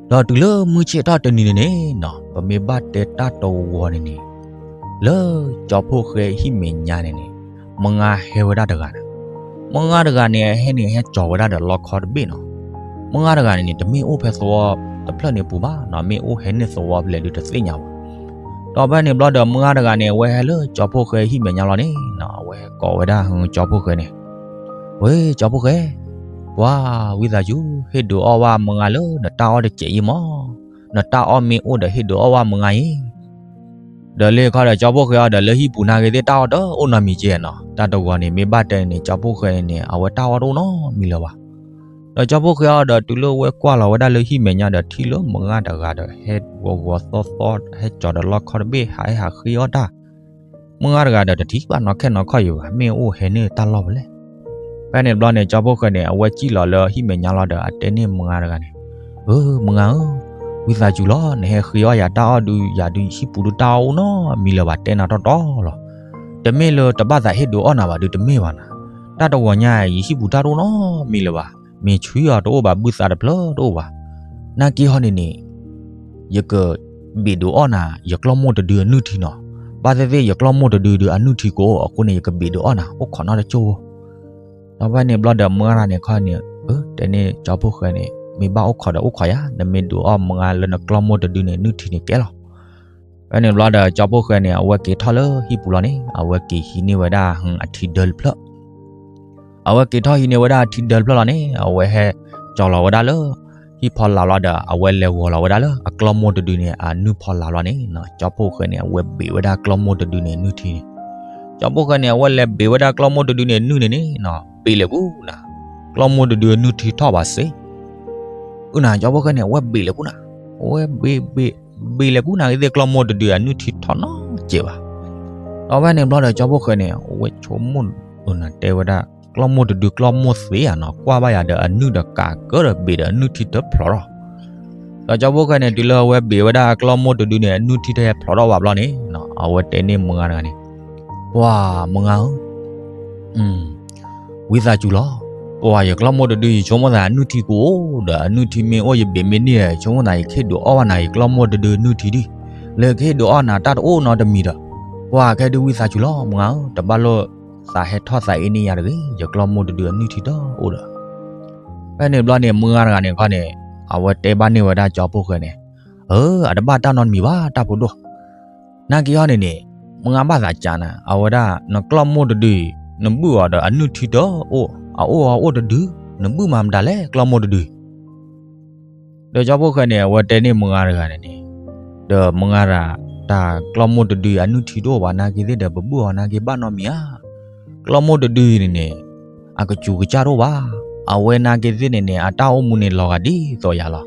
ဒီးတုၤလၢမုၢ်ဆ့ၣ်ထီၣ်တနံၤန့ၣ်န့ၣ်နီၤ, ပမ့ၢ်ဘၣ်တဲတၢ်တဝီၤန့ၣ်န့ၣ်, လၢကၠီဖီၣ်ဃဲဟံၣ်မဲာ်ညါန့ၣ်န့ၣ်, မုၢ်ဂၤဟဲဝဲဒၣ်တဂၤန့ၣ်, မုၢ်ဂၤတဂၤန့ၣ် အဟဲန့ၣ်ဟဲကၠီၤဝဲဒၣ်ဒီးလီခီတဘ့ၣ်နီၤ, မုၢ်ဂၤတဂၤန့ၣ်န့ၣ် တမ့ၢ်အိၣ်ဖဲသဝီတဖျၢၣ်န့ၣ်ပူၤဘၣ်နီၤ, မ့ၢ်အိၣ်ဟဲန့ၢ်သဝီဖဲလဲၣ်ဒုးတသ့ၣ်ညါဘၣ် ဒီးဖဲန့ၣ်ဘျီဒီး မုၢ်ဂၤတဂၤန့ၣ် အဝဲဟဲလၢကၠီဖီၣ်ဃဲဟံၣ်မဲာ်ညါလီၤန့ၣ်နီၤ, အဝဲဟဲကိးဝဲဒၣ်ဟုကၠီဖီၣ်ဃဲန့ၣ်, ဝဲကၠီဖီၣ်ဃဲ, ပှၤဝံသးစူၤ ဟ့ၣ်ဒုးအီၣ်ဘၣ်မုၢ်ဂၤလၢနတၢ်အီၣ်တစဲးအံၤမး, နတၢ်အီၣ်မ့ၢ်အိၣ်ဒီးဟ့ၣ်ဒုးအီၣ်ဘၣ်မုၢ်ဂၤအံၤ ဒီးလၢခီဒီးကၠီဖီၣ်ဃဲအီၤဒီး လၢဟံၣ်ပူၤနာ်က့သ့ၣ်တၢ်အီၣ်တအိၣ်နီတမံၤကဲနီၤ, တၢ်တဝီၤန့ၣ် မ့ၢ်ဘၣ်တဲန့ၣ် ကၠီဖီၣ်ဃဲန့ၣ် အဝဲတၢ်အီၣ်တအိၣ်နီတမံၤလၢၤဘၣ်. ဒီးကၠီဖီၣ်ဃဲအီၤဒီး တုၤလၢဝဲကွၢ်လီၤဝဲဒၣ်လၢဟံၣ်မဲာ်ညါဒီး ထံၣ်လၢမုၢ်ဂၤတဂၤဒီး ဟဲဂီၤဂီၤသီသီ ဟဲကၠီၤဒီးလီခီတဘ့ၣ် ဟးဟဲဟးဃ့အီၣ်တၢ် မုၢ်ဂၤတဂၤဒီးတထံၣ်ဘၣ်နီၢ်ခဲနီၢ်ခီၣ်ယံၤဘၣ် မ့ၢ်အိၣ်ဟဲန့ၢ်တၢ်လီၢ်ဖဲလဲၣ်. ဖဲန့ၣ်တဘျီန့ၣ် ကၠီဖီၣ်ဃဲန့ၣ် အဝဲစံၣ်လီၤလၢဟံၣ်မဲာ်ညါလီၤဒီး အတဲန့ၢ်မုၢ်ဂၤတဂၤန့ၣ်, အၢ မုၢ်ဂၤဧၢ, ဝံသးစူၤလီၤ နဟဲဃ့အီၣ်ယၤတၢ်အီၣ်ဒုး ယၤဒုးယဟံၣ်ပူၤဒုးတၢ်အီၣ်အိၣ်နီတမံၤလၢၤဘၣ် တဲနၤတီတီလီၤ. တမ့ၢ်လၢတဘၣ်သးဟ့ၣ်ဒုးအီၣ်နၤဘၣ်ဒုးတမ့ၢ်ဘၣ်နၤ, တၢ်တဝီၤညါယဟံၣ်ပူၤတၢ်တအိၣ်နီတမံၤလၢၤဘၣ်, မ့ၢ်ဆှံအီၤတအိၣ်ဘၣ် ဘုသးတဖျၢၣ်တအိၣ်ဘၣ်. နာ်က့ဟီန့ၣ်န့ၣ် ယကဘ့ၣ်ဒုးအီၣ်နၤ ယကျီၢ်မိၢ်တဒုအနုၢ်ထံနီၤ, ဘၣ်သ့ၣ်သ့ၣ်ယကျီၢ်မိၢ်တဒုဒုးအနုၢ်ထံကအိၣ် အဃိန့ၣ် ယကဘ့ၣ်ဒုးအီၣ်နၤ အိၣ်ခိးနီတကၠိၢ်ဖိ. ဒီးဖဲန့ၣ်တဘျီဒီး မုၢ်ဂၤန့ၣ်ခီန့ၣ် အၢ တဲန့ၢ်ကၠီဖီၣ်ဃဲန့ၣ် မ့ၢ်ဘၣ်အိၣ်ခိးဒီးအိၣ်ခိးယၤ, နမ့ၢ်ဒုးအီၣ်မုၢ်ဂၤလၢနကျီၢ်မိၢ်တဒုန့ၣ်နုၢ်ထံန့ၣ်ကဲလီၤ. ဖဲန့ၣ်တဘျီဒီး ကၠီဖီၣ်ဃဲန့ၣ် အဝဲက့ၤထီၣ်လၢဟံၣ်ပူၤလီၤန့ၣ် အဝဲက့ၤဟံးန့ၢ်ဝဲဒၣ်အထံဒၢတဖျၢၣ် အဝဲက့ၤထီၣ်ဟံးန့ၢ်ဝဲဒၣ်အထံဒၢတဖျၢၣ်လီၤန့ၣ် အဝဲဟဲကၠီၤလီၤဝဲဒၣ်လၢ ဟံၣ်ဖီလာ်လီၤဒီး အဝဲလဲၤဂီၤလီၤဝဲဒၣ်လၢအကျီၢ်မိၢ်တဒုန့ၣ် အနုၢ်ဖီလာ်လီၤန့ၣ် ကၠီဖီၣ်ဃဲန့ၣ် အဝဲဘ့ၣ်ဝဲဒၣ်ကျီၢ်မိၢ်တဒုန့ၣ်နုၢ်ထံန့ၣ်, ကၠီဖီၣ်ဃဲန့ၣ် အဝဲလဲၤဘ့ၣ်ဝဲဒၣ်ကျီၢ်မိၢ်တဒုန့ၣ်နုၢ်န့ၣ်န့ၣ် ဘ့ၣ်လဲၤကူနၤ, ကျီၢ်မိၢ်တဒုနုၢ်ထံထီၣ်ဘၣ်စ့ အုၣ်နၤ ကၠီဖီၣ်ဃဲန့ၣ် အဝဲဘ့ၣ်လဲၤကူနၤ, အဝဲဘ့ၣ်ဘ့ၣ် ဘ့ၣ်လဲၤကူနၤက့ၤသ့ၣ် ကျီၢ်မိၢ်တဒုအနုၢ်ထံထီၣ်နီတစဲးဘၣ်. ဒီးဖဲန့ၣ်တဘျီဒီး ကၠီဖီၣ်ဃဲန့ၣ် အဝဲဆိကမိၣ် အုၣ်နၤ တဲဝဲဒၣ် ကျီၢ်မိၢ်တဒုကျီၢ်မိၢ်သ့ဧါနီၤ ကွၢ်ဘၣ်ယၤဒီးအနုၢ်ဒီးကးကၢဒီးဘ့ၣ်ဒီးအနုၢ်ထံတဖျိးထီၣ် ဒီးကၠီဖီၣ်ဃဲန့ၣ် တုၤလၢအဝဲဘ့ၣ်ဝဲဒၣ်ကျီၢ်မိၢ်တဒုန့ၣ် အနုၢ်ထံတဟဲဖျိးထီၣ်ဘၣ်ဘျီန့ၣ် အဝဲတဲန့ၢ်မုၢ်ဂၤတဂၤန့ၣ်, ပှၤမုၢ်ဂၤဧၢ, ဝံသးစူၤလီၤ, ပှၤယကျီၢ်မိၢ်တဒု ယဆိကမိၣ်သးအနုၢ်ထံကအိၣ်ဒီး အနုၢ်ထံမ့ၢ်အိၣ်ယဘ့ၣ်မ့ၢ်န့ၢ်ဒီး ယဆိကမိၣ်သး ယကဟ့ၣ်ဒုးအီၣ်ဘၣ်နၤယကျီၢ်မိၢ်တဒုနုၢ်ထံဒံး, လၢကဟ့ၣ်ဒုးအီၣ်နၤတၢ်တအိၣ်နီတမံၤဒီး, ပှၤခဲဒုးဝံသးစူၤလီၤ မုၢ်ဂၤဧၢ, တဘၣ်လိၣ်သးဟဲထီၣ်သးအ့န့ၢ်ယၤတဂ့ၤ, ယကျီၢ်မိၢ်တဒုအနုၢ်ထံတအိၣ်ဒီး ဖဲန့ၣ်တဘျီန့ၣ် မုၢ်ဂၤတဂၤန့ၣ်ခီန့ၣ်, အဝဲတဲဘၣ်န့ၢ်ဝဲဒၣ်ကၠီဖီၣ်ဃဲန့ၣ်, အၢ အတဘၣ်တၢ်နီတမံၤဘၣ် တၢ်ဖိဒိၣ်, နာ်က့ဟီန့ၣ်န့ၣ်, မုၢ်ဂၤဘၣ်သးကးနၤ အဝဲဒၣ် နကျီၢ်မိၢ်တဒုအံၤ နဘုၣ်အီၤဒီးအနုၢ်ထံတအိၣ်, အအိၣ်အအိၣ်တဒု, နဘုၣ်မၤမတၤလဲၣ် ကျီၢ်မိၢ်တဒု ဒီးကၠီဖီၣ်ဃဲန့ၣ် အဝဲတဲန့ၢ်မုၢ်ဂၤတဂၤန့ၣ်န့ၣ်, ဒီးမုၢ်ဂၤရၤ တၢ်ကျီၢ်မိၢ်တဒုအနုၢ်ထံတအိၣ်ဘၣ်နာ်က့သ့ၣ်ဒီး ပဘူၣ်အီၤနာ်က့ဘၣ်နီတမံၤဧါ. ကျီၢ်မိၢ်တဒုအံၤန့ၣ်န့ၣ် အကစူၤကစၢ်တအိၣ်ဘၣ်. အဝဲနာ်က့သ့ၣ်န့ၣ်န့ၣ် အတၢ်အိၣ်မူန့ၣ်လီၤဂာ်ဒ်သိးယၤလီၤ.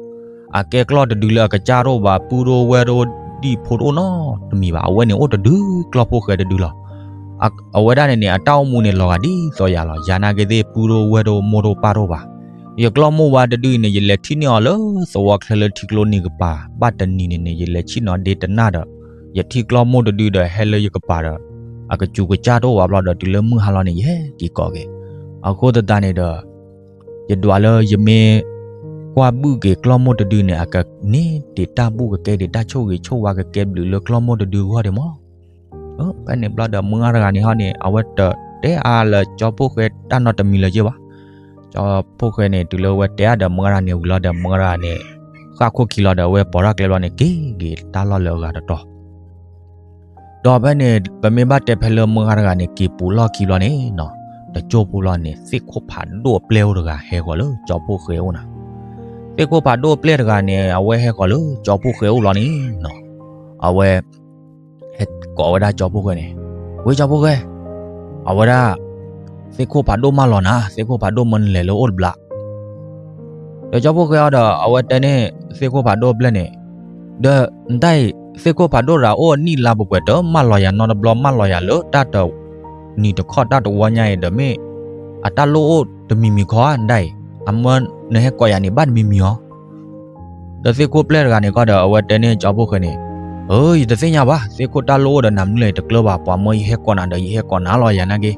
အကဲကျီၢ်တဒုလၢအကစၢ်တအိၣ်ဘၣ်, ပုၢ်တအိၣ်ဝဲၢ်တအိၣ်ဒံၣ်ဖိတအိၣ်နီတမံၤဘၣ်. အဝဲန့ၣ်အိၣ်တဒု ကျီၢ်ဖိၣ်ဃဲတဒုလီၤ. အဝဲဒၣ်န့ၣ်န့ၣ် အတၢ်အိၣ်မူန့ၣ်လီၤဂာ်ဒ်သိးယၤလီၤ. ယၤနာ်က့သ့ၣ် ပုၢ်တအိၣ်ဝဲၢ်တအိၣ်မိၢ်တအိၣ်ပၢ်တအိၣ်ဘၣ်. ယကျီၢ်မိၢ်ဝဲတဒုအံၤန့ၣ် ယလဲၤထံၣ်န့ၢ်အီၤလၢသဝီချၢလၢထံကျိနံၤကပၤ, ဘၣ်တနံၤန့ၣ်န့ၣ် ယလဲၤထံၣ်နီၤဒ့တနၢ်ဒီး ယထံၣ်ကျီၢ်မိၢ်တဒုဒီးဟဲလၢယကပၤဒီး အကစူၤကစၢ်တအိၣ်ဘၣ်ဘျီဒီး တုၤလၢမုၢ်ဟါလီၤန့ၣ် ယဟဲက့ၤကိးက့ၤ. အဃိသတးန့ၣ်ဒီး ယဒွးလၢယမ့ၢ်ကွၢ်ဘုၣ်က့ၤကျီၢ်မိၢ်တဒုန့ၣ် အကန့ၢ်ဒံးတၢ်ဘူၣ် ကကဲဒံးတၢ်ဆိၣ်ဂ့ၤဆိၣ်ဝါ ကကဲဘျုးလၢကျီၢ်မိၢ်တဒုအဂီၢ်ဒံးမး. ဖဲန့ၣ်ဘျီဒီးမုၢ်ဂၤတဂၤန့ၣ်ဟီန့ၣ် အဝဲတတဲအါလၢကၠီဖှိၣ်ဃဲတၢ်နီတမံၤလၢၤဘၣ်. ကၠီဖှိၣ်ဃဲန့ၣ် တုၤလၢအဝဲတဲအါဒီးမုၢ်ဂၤတဂၤန့ၣ်ဝံၤလီၤဒီး မုၢ်ဂၤတဂၤန့ၣ် ဃၣ်ခိၣ်ခံလီၤဒီး အဝဲပိာ်ထီၣ်ကျဲဘျီန့ၣ် က့ၤက့ၤတၢ်လီၢ်လၢအဂၤတတီၤ ဒီးဖဲန့ၣ် ပမ့ၢ်ဘၣ်တဲဖဲလၢမုၢ်ဂၤတဂၤန့ၣ် က့ၤပူၤလီၢ်ခံဘျီန့ၣ်နီၤ, တစိၢ်ဖိလီၤန့ၣ် သ့ၣ်ခိၣ်ဖးဒိၣ်အပျဲၢ်အိၣ်တဂၤဟဲဃီၤလၢကၠီဖှိၣ်ဃဲအိၣ်နၤ. သ့ၣ်ခိၣ်ဖးဒိၣ်အပျဲၢ်တဂၤန့ၣ် အဝဲဟဲဃီၤလၢကၠီဖှိၣ်ဃဲအိၣ်ဘျီန့ၣ်နီၤ, အဝဲ ဟဲကိးဝဲဒၣ်ကၠီဖှိၣ်ဃဲန့ၣ်, ဝ့ၢ်ကၠီဖှိၣ်ဃဲ, အဝဲဒၣ် သ့ၣ်ခိၣ်ဖးဒိၣ်မၢလီၤနၤ, သ့ၣ်ခိၣ်ဖးဒိၣ်မၢနလဲၤလၢအိၣ်တဘျီ ဒီးကၠီဖှိၣ်ဃဲအီၤဒီး အဝဲတဲန့ၢ်သ့ၣ်ခိၣ်ဖးဒိၣ်အပျဲၢ်န့ၣ်, ဒီးနတၢ်အံၤ သ့ၣ်ခိၣ်ဖးဒိၣ်ရၤအိၣ်အနံၣ်လါပှဲၤပှဲၤ တမၢလီၤယၤနီတဘျီ မၢလီၤယၤလၢတၢ်တနံၤတခီၣ်တၢ်တဝီညါအံၤဒီးမ့ၢ် အတၢ်လိၣ်အိၣ်တမံၤမံၤခီဧါ နတၢ်အံၤ, အမၢနဟဲကိးယၤန့ၣ် ဘၣ်တမံၤမံၤအီၤ ဒီးသ့ၣ်ခိၣ်ပျဲၢ်တဂၤန့ၣ်ကီဒီး အဝဲတဲန့ၢ်ကၠီဖှိၣ်ဃဲန့ၣ်, အၢ ယတသ့ၣ်ညါဘၣ် သ့ၣ်ခိၣ်တၢ်လိၣ်အိၣ်ဒီးနၤမနုၤလဲၣ် ယတကျၢၤဘၣ် ပှၤမၢယဟဲကိးနၤဒီး ယဟဲကိးနၤလီၤ ယၤနာ်က့.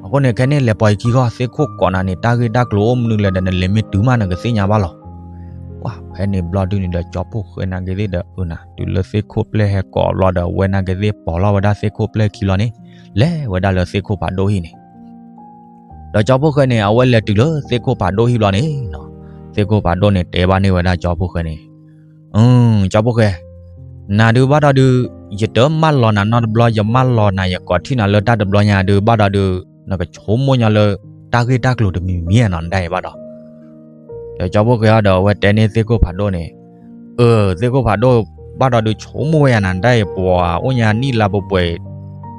အဃိန့ၣ် ခဲန့ၣ်လဲၤပိာ်ယခံဂီၢ် သ့ၣ်ခိၣ်ကိးနၤန့ၣ် တၢ်ဂ့ၢ်တၢ်ကျိၤအိၣ်မနုၤလဲၣ်ဒီး နလဲၤမ့ၢ်တုၤမး နကသ့ၣ်ညါဘၣ်လီၤ. ပှၤဖဲန့ၣ်ဘျီဒုန့ၣ်ဒီး ကၠီဖှိၣ်ဃဲနာ်က့သ့ၣ်ဒီး အၢနၤ တုၤလၢသ့ၣ်ခိၣ်ပျဲၢ်ဟဲကိးဘျီဒီး အဝဲနာ်က့သ့ၣ်ပိာ်လီၤဝဲဒၣ်သ့ၣ်ခိၣ်ပျဲၢ်ခံလီၤန့ၣ် လဲၤဝဲဒၣ်လၢသ့ၣ်ခိၣ်ဖးဒိၣ်ဟံၣ်န့ၣ် ဒီးကၠီဖှိၣ်ဃဲန့ၣ် အဝဲလဲၤတုၤလၢသ့ၣ်ခိၣ်ဖးဒိၣ်ဟံၣ်ဘျီန့ၣ်နီၤ, သ့ၣ်ခိၣ်ဖးဒိၣ်န့ၣ်တဲဘၣ်န့ၢ်ဝဲဒၣ်ကၠီဖှိၣ်ဃဲန့ၣ်, ကၠီဖှိၣ်ဃဲ, နၤဒုးဘၣ်ဒီးဒုး ယတမၢလီၤနၤနီတဘျီ ယမၢလီၤနၤ ယကိးထံၣ်နၤလၢတၢ်တဘျီညါဒုး ဘၣ်ဒီးဒုး နကဆိကမိၣ်ညီလၢတၢ်ဂ့ၢ်တၢ်ကျိၤတမံၤမံၤဧါနီၤ နဒၣ်အံၤဘၣ်ဒီး ဒီးကၠီဖှိၣ်ဃဲအီၤဒီး အဝဲတဲန့ၢ်သ့ၣ်ခိၣ်ဖးဒိၣ်န့ၣ်, အၢ သ့ၣ်ခိၣ်ဖးဒိၣ်, ဘၣ်ဒီးဒုးဆိကမိၣ်ဝဲယၤနၤ နဒၣ်အံၤ ပှၤအိၣ်ညါနံၣ်လါပှဲၤပှဲၤအံၤ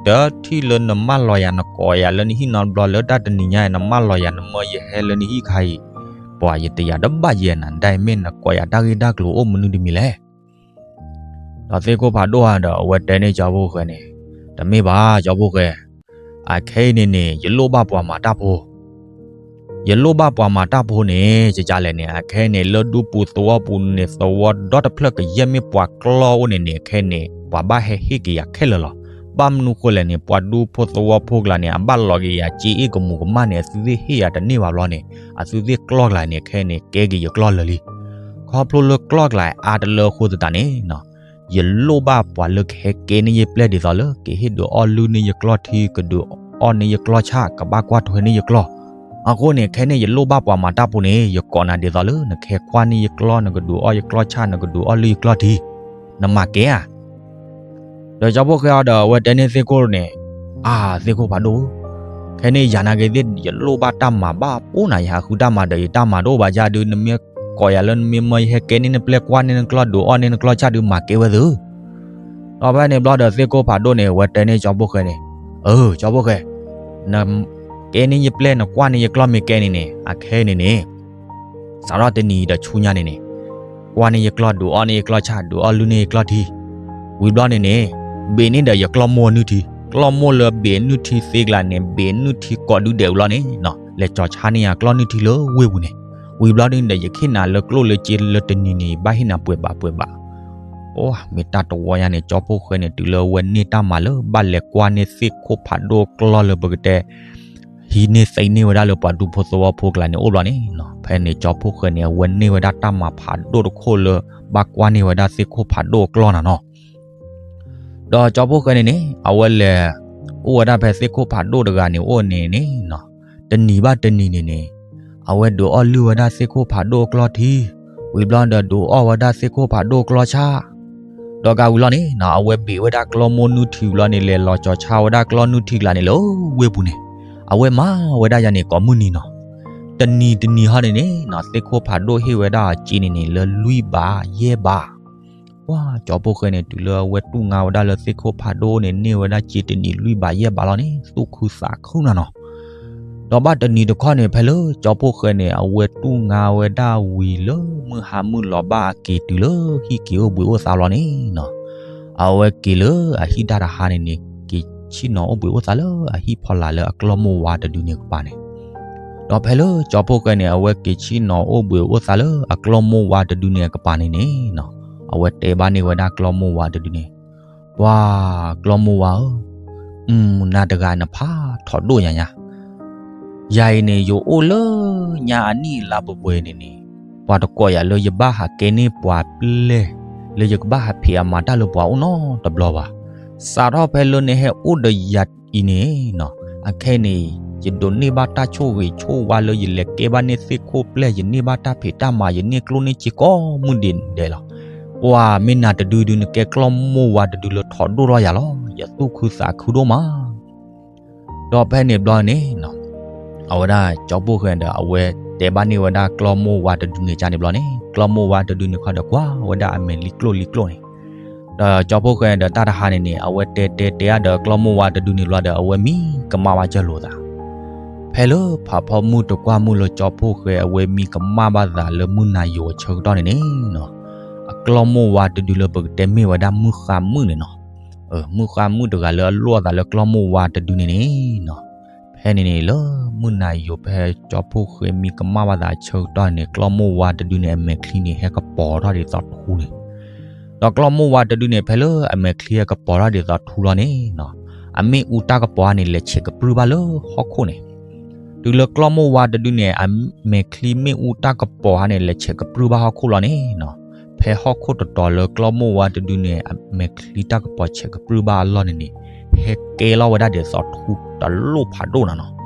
တထံၣ်လၢနမၢလီၤယၤ နကိးယၤလၢနဟံၣ်နီတဘျီ လၢတၢ်တနံၤညါအံၤ နမၢလီၤယၤ နမၢယဟဲလၢနဟံၣ်ခါအံၤ, ပှၤယတယာ်တဘၣ်ယဲနၤ နဒၣ်အံၤ မ့ၢ်နကိးယၤတၢ်ဂ့ၢ်တၢ်ကျိၤအိၣ်မနုၤတမံၤလဲၣ် ဒီးသ့ၣ်ခိၣ်ဖးဒိၣ်ဧါဒီး အဝဲတဲန့ၢ်ကၠီဖှိၣ်ဃဲန့ၣ်, တမ့ၢ်ဘၣ် ကၠီဖှိၣ်ဃဲ, အခဲအံၤန့ၣ်န့ၣ် ယလိၣ်ဘၣ်ပှၤမၤတၢ်ဖိ, ယလိၣ်ဘၣ်ပှၤမၤတၢ်ဖိန့ၣ် ကကလဲၣ်န့ၣ် အခဲအံၤန့ၣ် လၢဒူပူၤသဝီပူၤန့ၣ် သဝီဒီတဖျၢၣ်ကယဲၢ်မ့ၢ်ပှၤကျီၢ်အိၣ်န့ၣ်န့ၣ် ခဲအံၤန့ၣ် ပှၤဘၣ်ဟဲဟ့ၣ်က့ၤယၤခဲလၢာ်လီၤ. ဘၣ်မနုၤဃိလဲၣ်န့ၣ် ပှၤဒူဖိသဝီဖိကျါန့ၣ် အဘၣ်လီၤက့ၤယၤစ့အ့ၣ်ကမူၤကမၣ်န့ၣ် အသုသ့ၣ်ဟ့ၣ်ယၤတန့ၢ်ဘၣ်ဘျီန့ၣ် အသုသ့ၣ်ကျီၢ်ကျါန့ၣ် ခဲအံၤန့ၣ် ကဲက့ၤယကျီၢ်လၢာ်လံ. ခီဖျိလၢကျီၢ်ကျါအါတလၢအဃိသတးန့ၣ် ယလိၣ်ဘၣ်ပှၤလၢကဟဲကဲန့ၢ်ယပျဲၢ်ဒ်သိးလၢ ကဟ့ၣ်ဒုးအီၣ်လုၢ်န့ၢ်ယကျီၢ်ထံ ကဒုးအီၣ်န့ၢ်ယကျီၢ်ဆၣ် ကဘၣ်ကွၢ်ထွဲန့ၢ်ယကျီၢ်. အဃိန့ၣ် ခဲအံၤန့ၣ် ယလိၣ်ဘၣ်ပှၤမၤတၢ်ဖိန့ၣ် ယကိးနၤဒ်သိးလၢ နကဟဲကွၢ်န့ၢ်ယကျီၢ် နကဒုးအီၣ်ယကျီၢ်ဆၣ် နကဒုးအီၣ်လုၢ်ယကျီၢ်ထံ နမၤကဲဧါ ဒီးကၠီဖှိၣ်ဃဲအီၤဒီး အဝဲတဲန့ၢ်သ့ၣ်ခိၣ်န့ၣ်, အါ သ့ၣ်ခိၣ်ဖးဒိၣ်ဧၢ, ခဲန့ၣ်ယၤနာ်က့သ့ၣ် ယလိၣ်ဘၣ်တၢ်မၤဘၣ်ပိၢ်နၤ ယဟးဃုတၢ်မၤဒီး ယတၢ်မၤတအိၣ်ဘၣ်ယၤဒုး နမ့ၢ်ကိးယၤလၢနမ့ၢ်မၢယဟဲကဲန့ၢ်နပျဲၢ် ကွၢ်န့ၢ်နကျီၢ် ဒုးအီၣ်န့ၢ်နကျီၢ်ဆၣ်ဒုး မၤကဲဝဲသု ဒီးဖဲန့ၣ်ဘျီဒီး သ့ၣ်ခိၣ်ဖးဒိၣ်န့ၣ် အဝဲတဲန့ၢ်ကၠီဖှိၣ်ဃဲန့ၣ်, အၢ ကၠီဖှိၣ်ဃဲ, နကဲန့ၢ်ယပျဲၢ် နကွၢ်န့ၢ်ယကျီၢ်မ့ၢ်ကဲန့ၣ်န့ၣ် အခဲအံၤန့ၣ်န့ၣ် စးထီၣ်တနံၤဒီးဆူညါန့ၣ်န့ၣ်, ကွၢ်န့ၢ်ယကျီၢ် ဒုးအီၣ်န့ၢ်ယကျီၢ်ဆၣ် ဒုးအီၣ်လုၢ်န့ၢ်ယကျီၢ်ထံ, ဝံၤဘျီန့ၣ်န့ၣ်, ဘ့ၣ်န့ၢ်ဒီးယကျီၢ်မိၢ်အနုၢ်ထံ, ကျီၢ်မိၢ်လၢဘ့ၣ်အနုၢ်ထံသ့ကျါန့ၣ် ဘ့ၣ်အနုၢ်ထံကိးဒုဒဲးဝံၤလီၤန့ၣ်, လဲၤကၠီၤဆါန့ၢ်ယၤကျီၢ်နုၢ်ထံလၢဝ့ၢ်ပူၤန့ၣ်, ဝံၤဘျီန့ၣ်ဒီး ယကဟ့ၣ်နၤလၢကျိၣ်လၢစ့လၢတနံၤန့ၣ် ဘၣ်ဟ့ၣ်နၤပှဲၤဘးပှဲၤဘး အိ မ့ၢ်တၢ်တဝီညါန့ၣ် ကၠီဖှိၣ်ဃဲန့ၣ် တုၤလၢအဝဲန့ၢ်တၢ်မၤလၢဘၣ်လဲၤကွၢ်န့ၢ်သ့ၣ်ခိၣ်ဖးဒိၣ်အကျီၢ်လၢပကတဲ ဟံးန့ၢ်သ့န့ၢ်ဝဲဒၣ်လၢပှၤဒူဖိသဝီဖိကျါန့ၣ်အိၣ်ဘျီန့ၣ်, ဖဲန့ၣ်ကၠီဖှိၣ်ဃဲန့ၣ် အဝဲန့ၢ်ဝဲဒၣ်တၢ်မၤဖးဒိၣ်တခိၣ်လၢ ဘၣ်ကွၢ်န့ၢ်ဝဲဒၣ်သ့ၣ်ခိၣ်ဖးဒိၣ်အကျီၢ်နၤနီၤ. ဒီးကၠီဖှိၣ်ဃဲန့ၣ်န့ၣ် အဝဲလဲၤအိၣ်ဝဲဒၣ်ဖဲသ့ၣ်ခိၣ်ဖးဒိၣ်တဂၤန့ၣ်အိၣ်န့ၣ်န့ၣ်, တနံၤဘၣ်တနံၤန့ၣ်န့ၣ် အဝဲဒုးအီၣ်လုၢ်ဝဲဒၣ်သ့ၣ်ခိၣ်ဖးဒိၣ်အကျီၢ်ထံ, ဝံၤဘျီဒီးဒုးအီၣ်ဝဲဒၣ်သ့ၣ်ခိၣ်ဖးဒိၣ်အကျီၢ်ဆၣ်, ဒီးကးဝံၤလီၤန့ၣ် အဝဲဘ့ၣ်ဝဲဒၣ်ကျီၢ်မိၢ်နုၢ်ထံဘျီန့ၣ် လဲၤလီၤကၠီၤဆါဝဲဒၣ်ကျီၢ်နုၢ်ထံကျါန့ၣ်လၢဝ့ၢ်ပူၤန့ၣ်, အဝဲမၤဝဲဒၣ်ယၤန့ၣ်ကိးမုၢ်နံၤနီၤ. တနံၤတနံၤဟီန့ၣ်န့ၣ် သ့ၣ်ခိၣ်ဖးဒိၣ်ဟ့ၣ်ဝဲဒၣ်အီၤစ့န့ၣ်န့ၣ် လၢလွံၢ်ဘးယဲၢ်ဘး, ပှၤကၠီဖှိၣ်ဃဲန့ၣ် တုၤလၢအဝဲတူၢ်ငါဝဲဒၣ်လၢသ့ၣ်ခိၣ်ဖးဒိၣ်န့ၣ် န့ၢ်ဝဲဒၣ်စ့တနံၤလွံၢ်ဘးယဲၢ်ဘးလီၤန့ၣ် သူၣ်ခုသးခုနၤနီၤ. ဒီးဘၣ်တနံၤတခီန့ၣ် ဖဲလၢကၠီဖှိၣ်ဃဲန့ၣ် အဝဲတူၢ်ငါဝဲဒၣ်ဝံၤလၢမုၢ်ဟါမုၢ်လီၤဘၣ်အက့ၤတုၤလၢဟံၣ်က့ၤအိၣ်ဘှံးအိၣ်သါလီၤန့ၣ်နီၤ, အဝဲက့ၤလၢအဟံၣ်တၢ်တဟါန့ၣ်န့ၣ် က့ၤဆ့ၣ်နီၤအိၣ်ဘှံးအိၣ်သါလၢအဟံၣ်ဖီလာ်လၢအကျီၢ်မိၢ်ဝါတဒုန့ၣ်အကပၤန့ၣ်, ဒီးဖဲလၢကၠီဖှိၣ်ဃဲန့ၣ် အဝဲက့ၤဆ့ၣ်နီၤအိၣ်ဘှံးအိၣ်သါလၢအကျီၢ်မိၢ်ဝါတဒုန့ၣ်အကပၤန့ၣ်န့ၣ်နီၤ, အဝဲတဲဘၣ်န့ၢ်ဝဲဒၣ်ကျီၢ်မိၢ်ဝါတဒုန့ၣ်, ပှၤကျီၢ်မိၢ်ဝါဧၢ, အု နၤတဂၤနဖးထီၣ်ဒိၣ်ယၤညါ ယၤအံၤန့ၣ် ယအိၣ်လၢညါအနံၣ်အလါပှဲၤပှဲၤန့ၣ်န့ၣ်, ပှၤတကိးယၤလၢယဘၣ်ဟးကဲန့ၢ်ပှၤပျဲၢ် လၢယကဘၣ်ဟးဖံးအမၤတၢ်လၢပှၤအိၣ်နီတဘျီဘၣ်. စးထီၣ်ဖဲလၢနဟဲအိၣ်ဒီးယၤအံၤန့ၣ်နီၤ, အခဲအံၤန့ၣ် ယဒိးန့ၢ်ဘၣ်တၢ်ဆိၣ်ဂ့ၤဆိၣ်ဝါလၢယလဲၤကဲဘၣ်န့ၢ်သ့ၣ်ခိၣ်ပျဲၢ် ယန့ၢ်ဘၣ်တၢ်ဖံးတၢ်မၤ ယန့ၢ်ကျိၣ်န့ၢ်စ့ကိးမုၢ်ဒဲးဒဲးလီၤ. ပှၤမ့ၢ်နၤတဒုဒု နကဲကျီၢ်မိၢ်ဝါတဒုလၢထီၣ်ဒိၣ်ထီၣ်ယၤလီၤ. ယသူၣ်ခုသးခုဒိၣ်မး ဒီးဖဲန့ၣ်ဘျီန့ၣ်နီၤ, အဝဲဒၣ်ကၠီဖှိၣ်ဃဲဒီး အဝဲတဲဘၣ်န့ၢ်ဝဲဒၣ်ကျီၢ်မိၢ်ဝါတဒုန့ၣ်ကန့ၣ်ဘျီန့ၣ်, ကျီၢ်မိၢ်ဝါတဒုန့ၣ်ခီဒီးကွၢ်ဝဲဒၣ်အမဲာ်လံကျိၣ်လံကျိၣ်န့ၣ်, ဒီးကၠီဖှိၣ်ဃဲဒီးတၢ်တဟါန့ၣ်န့ၣ် အဝဲတဲတဲတဲအါဒီးကျီၢ်မိၢ်ဝါတဒုန့ၣ်ဘျီဒီး အဝဲမံကမၣ်ဘၣ်စၢၤလိာ်သး ဖဲလၢဖးဖီမုၢ်တကွၢ်မုၢ်လၢကၠီဖှိၣ်ဃဲအဝဲမံကမၣ်ဘၣ်သးလၢမုၢ်နၤယိၤအဆၢကတီၢ်န့ၣ်န့ၣ်နီၤ, အကျီၢ်မိၢ်ဝါတဒုလၢပကတဲမ့ၢ်ဝဲဒၣ်မုၢ်ဃါမုၣ်န့ၣ်နီၤ, မုၢ်ဃါမုၣ်တဂၤလၢအလိၣ်အသးလၢကျီၢ်မိၢ်ဝါတဒုန့ၣ်န့ၣ်နီၤ, ဖဲန့ၣ်န့ၣ် လၢမုၢ်နၤယိၤဖဲကၠီဖှိၣ်ဃဲမံကမၣ်ဘၣ်သးအဆၢကတီၢ်န့ၣ် ကျီၢ်မိၢ်ဝါတဒုန့ၣ် အမဲာ်ချံန့ၣ် ဟဲကပီၤထီၣ်ဒ်သိးထူန့ၣ်, ဒီးကျီၢ်မိၢ်ဝါတဒုန့ၣ် ဖဲလၢအမဲာ်ချံဟဲကပီၤထီၣ်ဒ်သိးထူလီၤန့ၣ်နီၤ, အမ့ၣ်အူတၢ်ကပီၤဧါန့ၣ် လဲၤဆဲးကပြုၢ်ဘၣ်လၢဟီၣ်ခိၣ်န့ၣ် တုၤလၢကျီၢ်မိၢ်ဝါတဒုန့ၣ် အမဲာ်ချံမ့ၣ်အူတၢ်ကပီၤဧါန့ၣ် လဲၤဆဲးကပြုၢ်ဘၣ်ဟီၣ်ခိၣ်လီၤန့ၣ်နီၤ, ဖဲဟီၣ်ခိၣ်တတီၤလၢကျီၢ်မိၢ်ဝါတဒုန့ၣ် အမဲာ်ချံတၢ်ကပီၤဆဲးကပြုၢ်ဘၣ်အလီၢ်န့ၣ်န့ၣ် ဟဲကဲလီၤဝဲဒၣ်ဒ်သိးထူတလိၣ်ဖးဒိၣ်နၤနီၤ.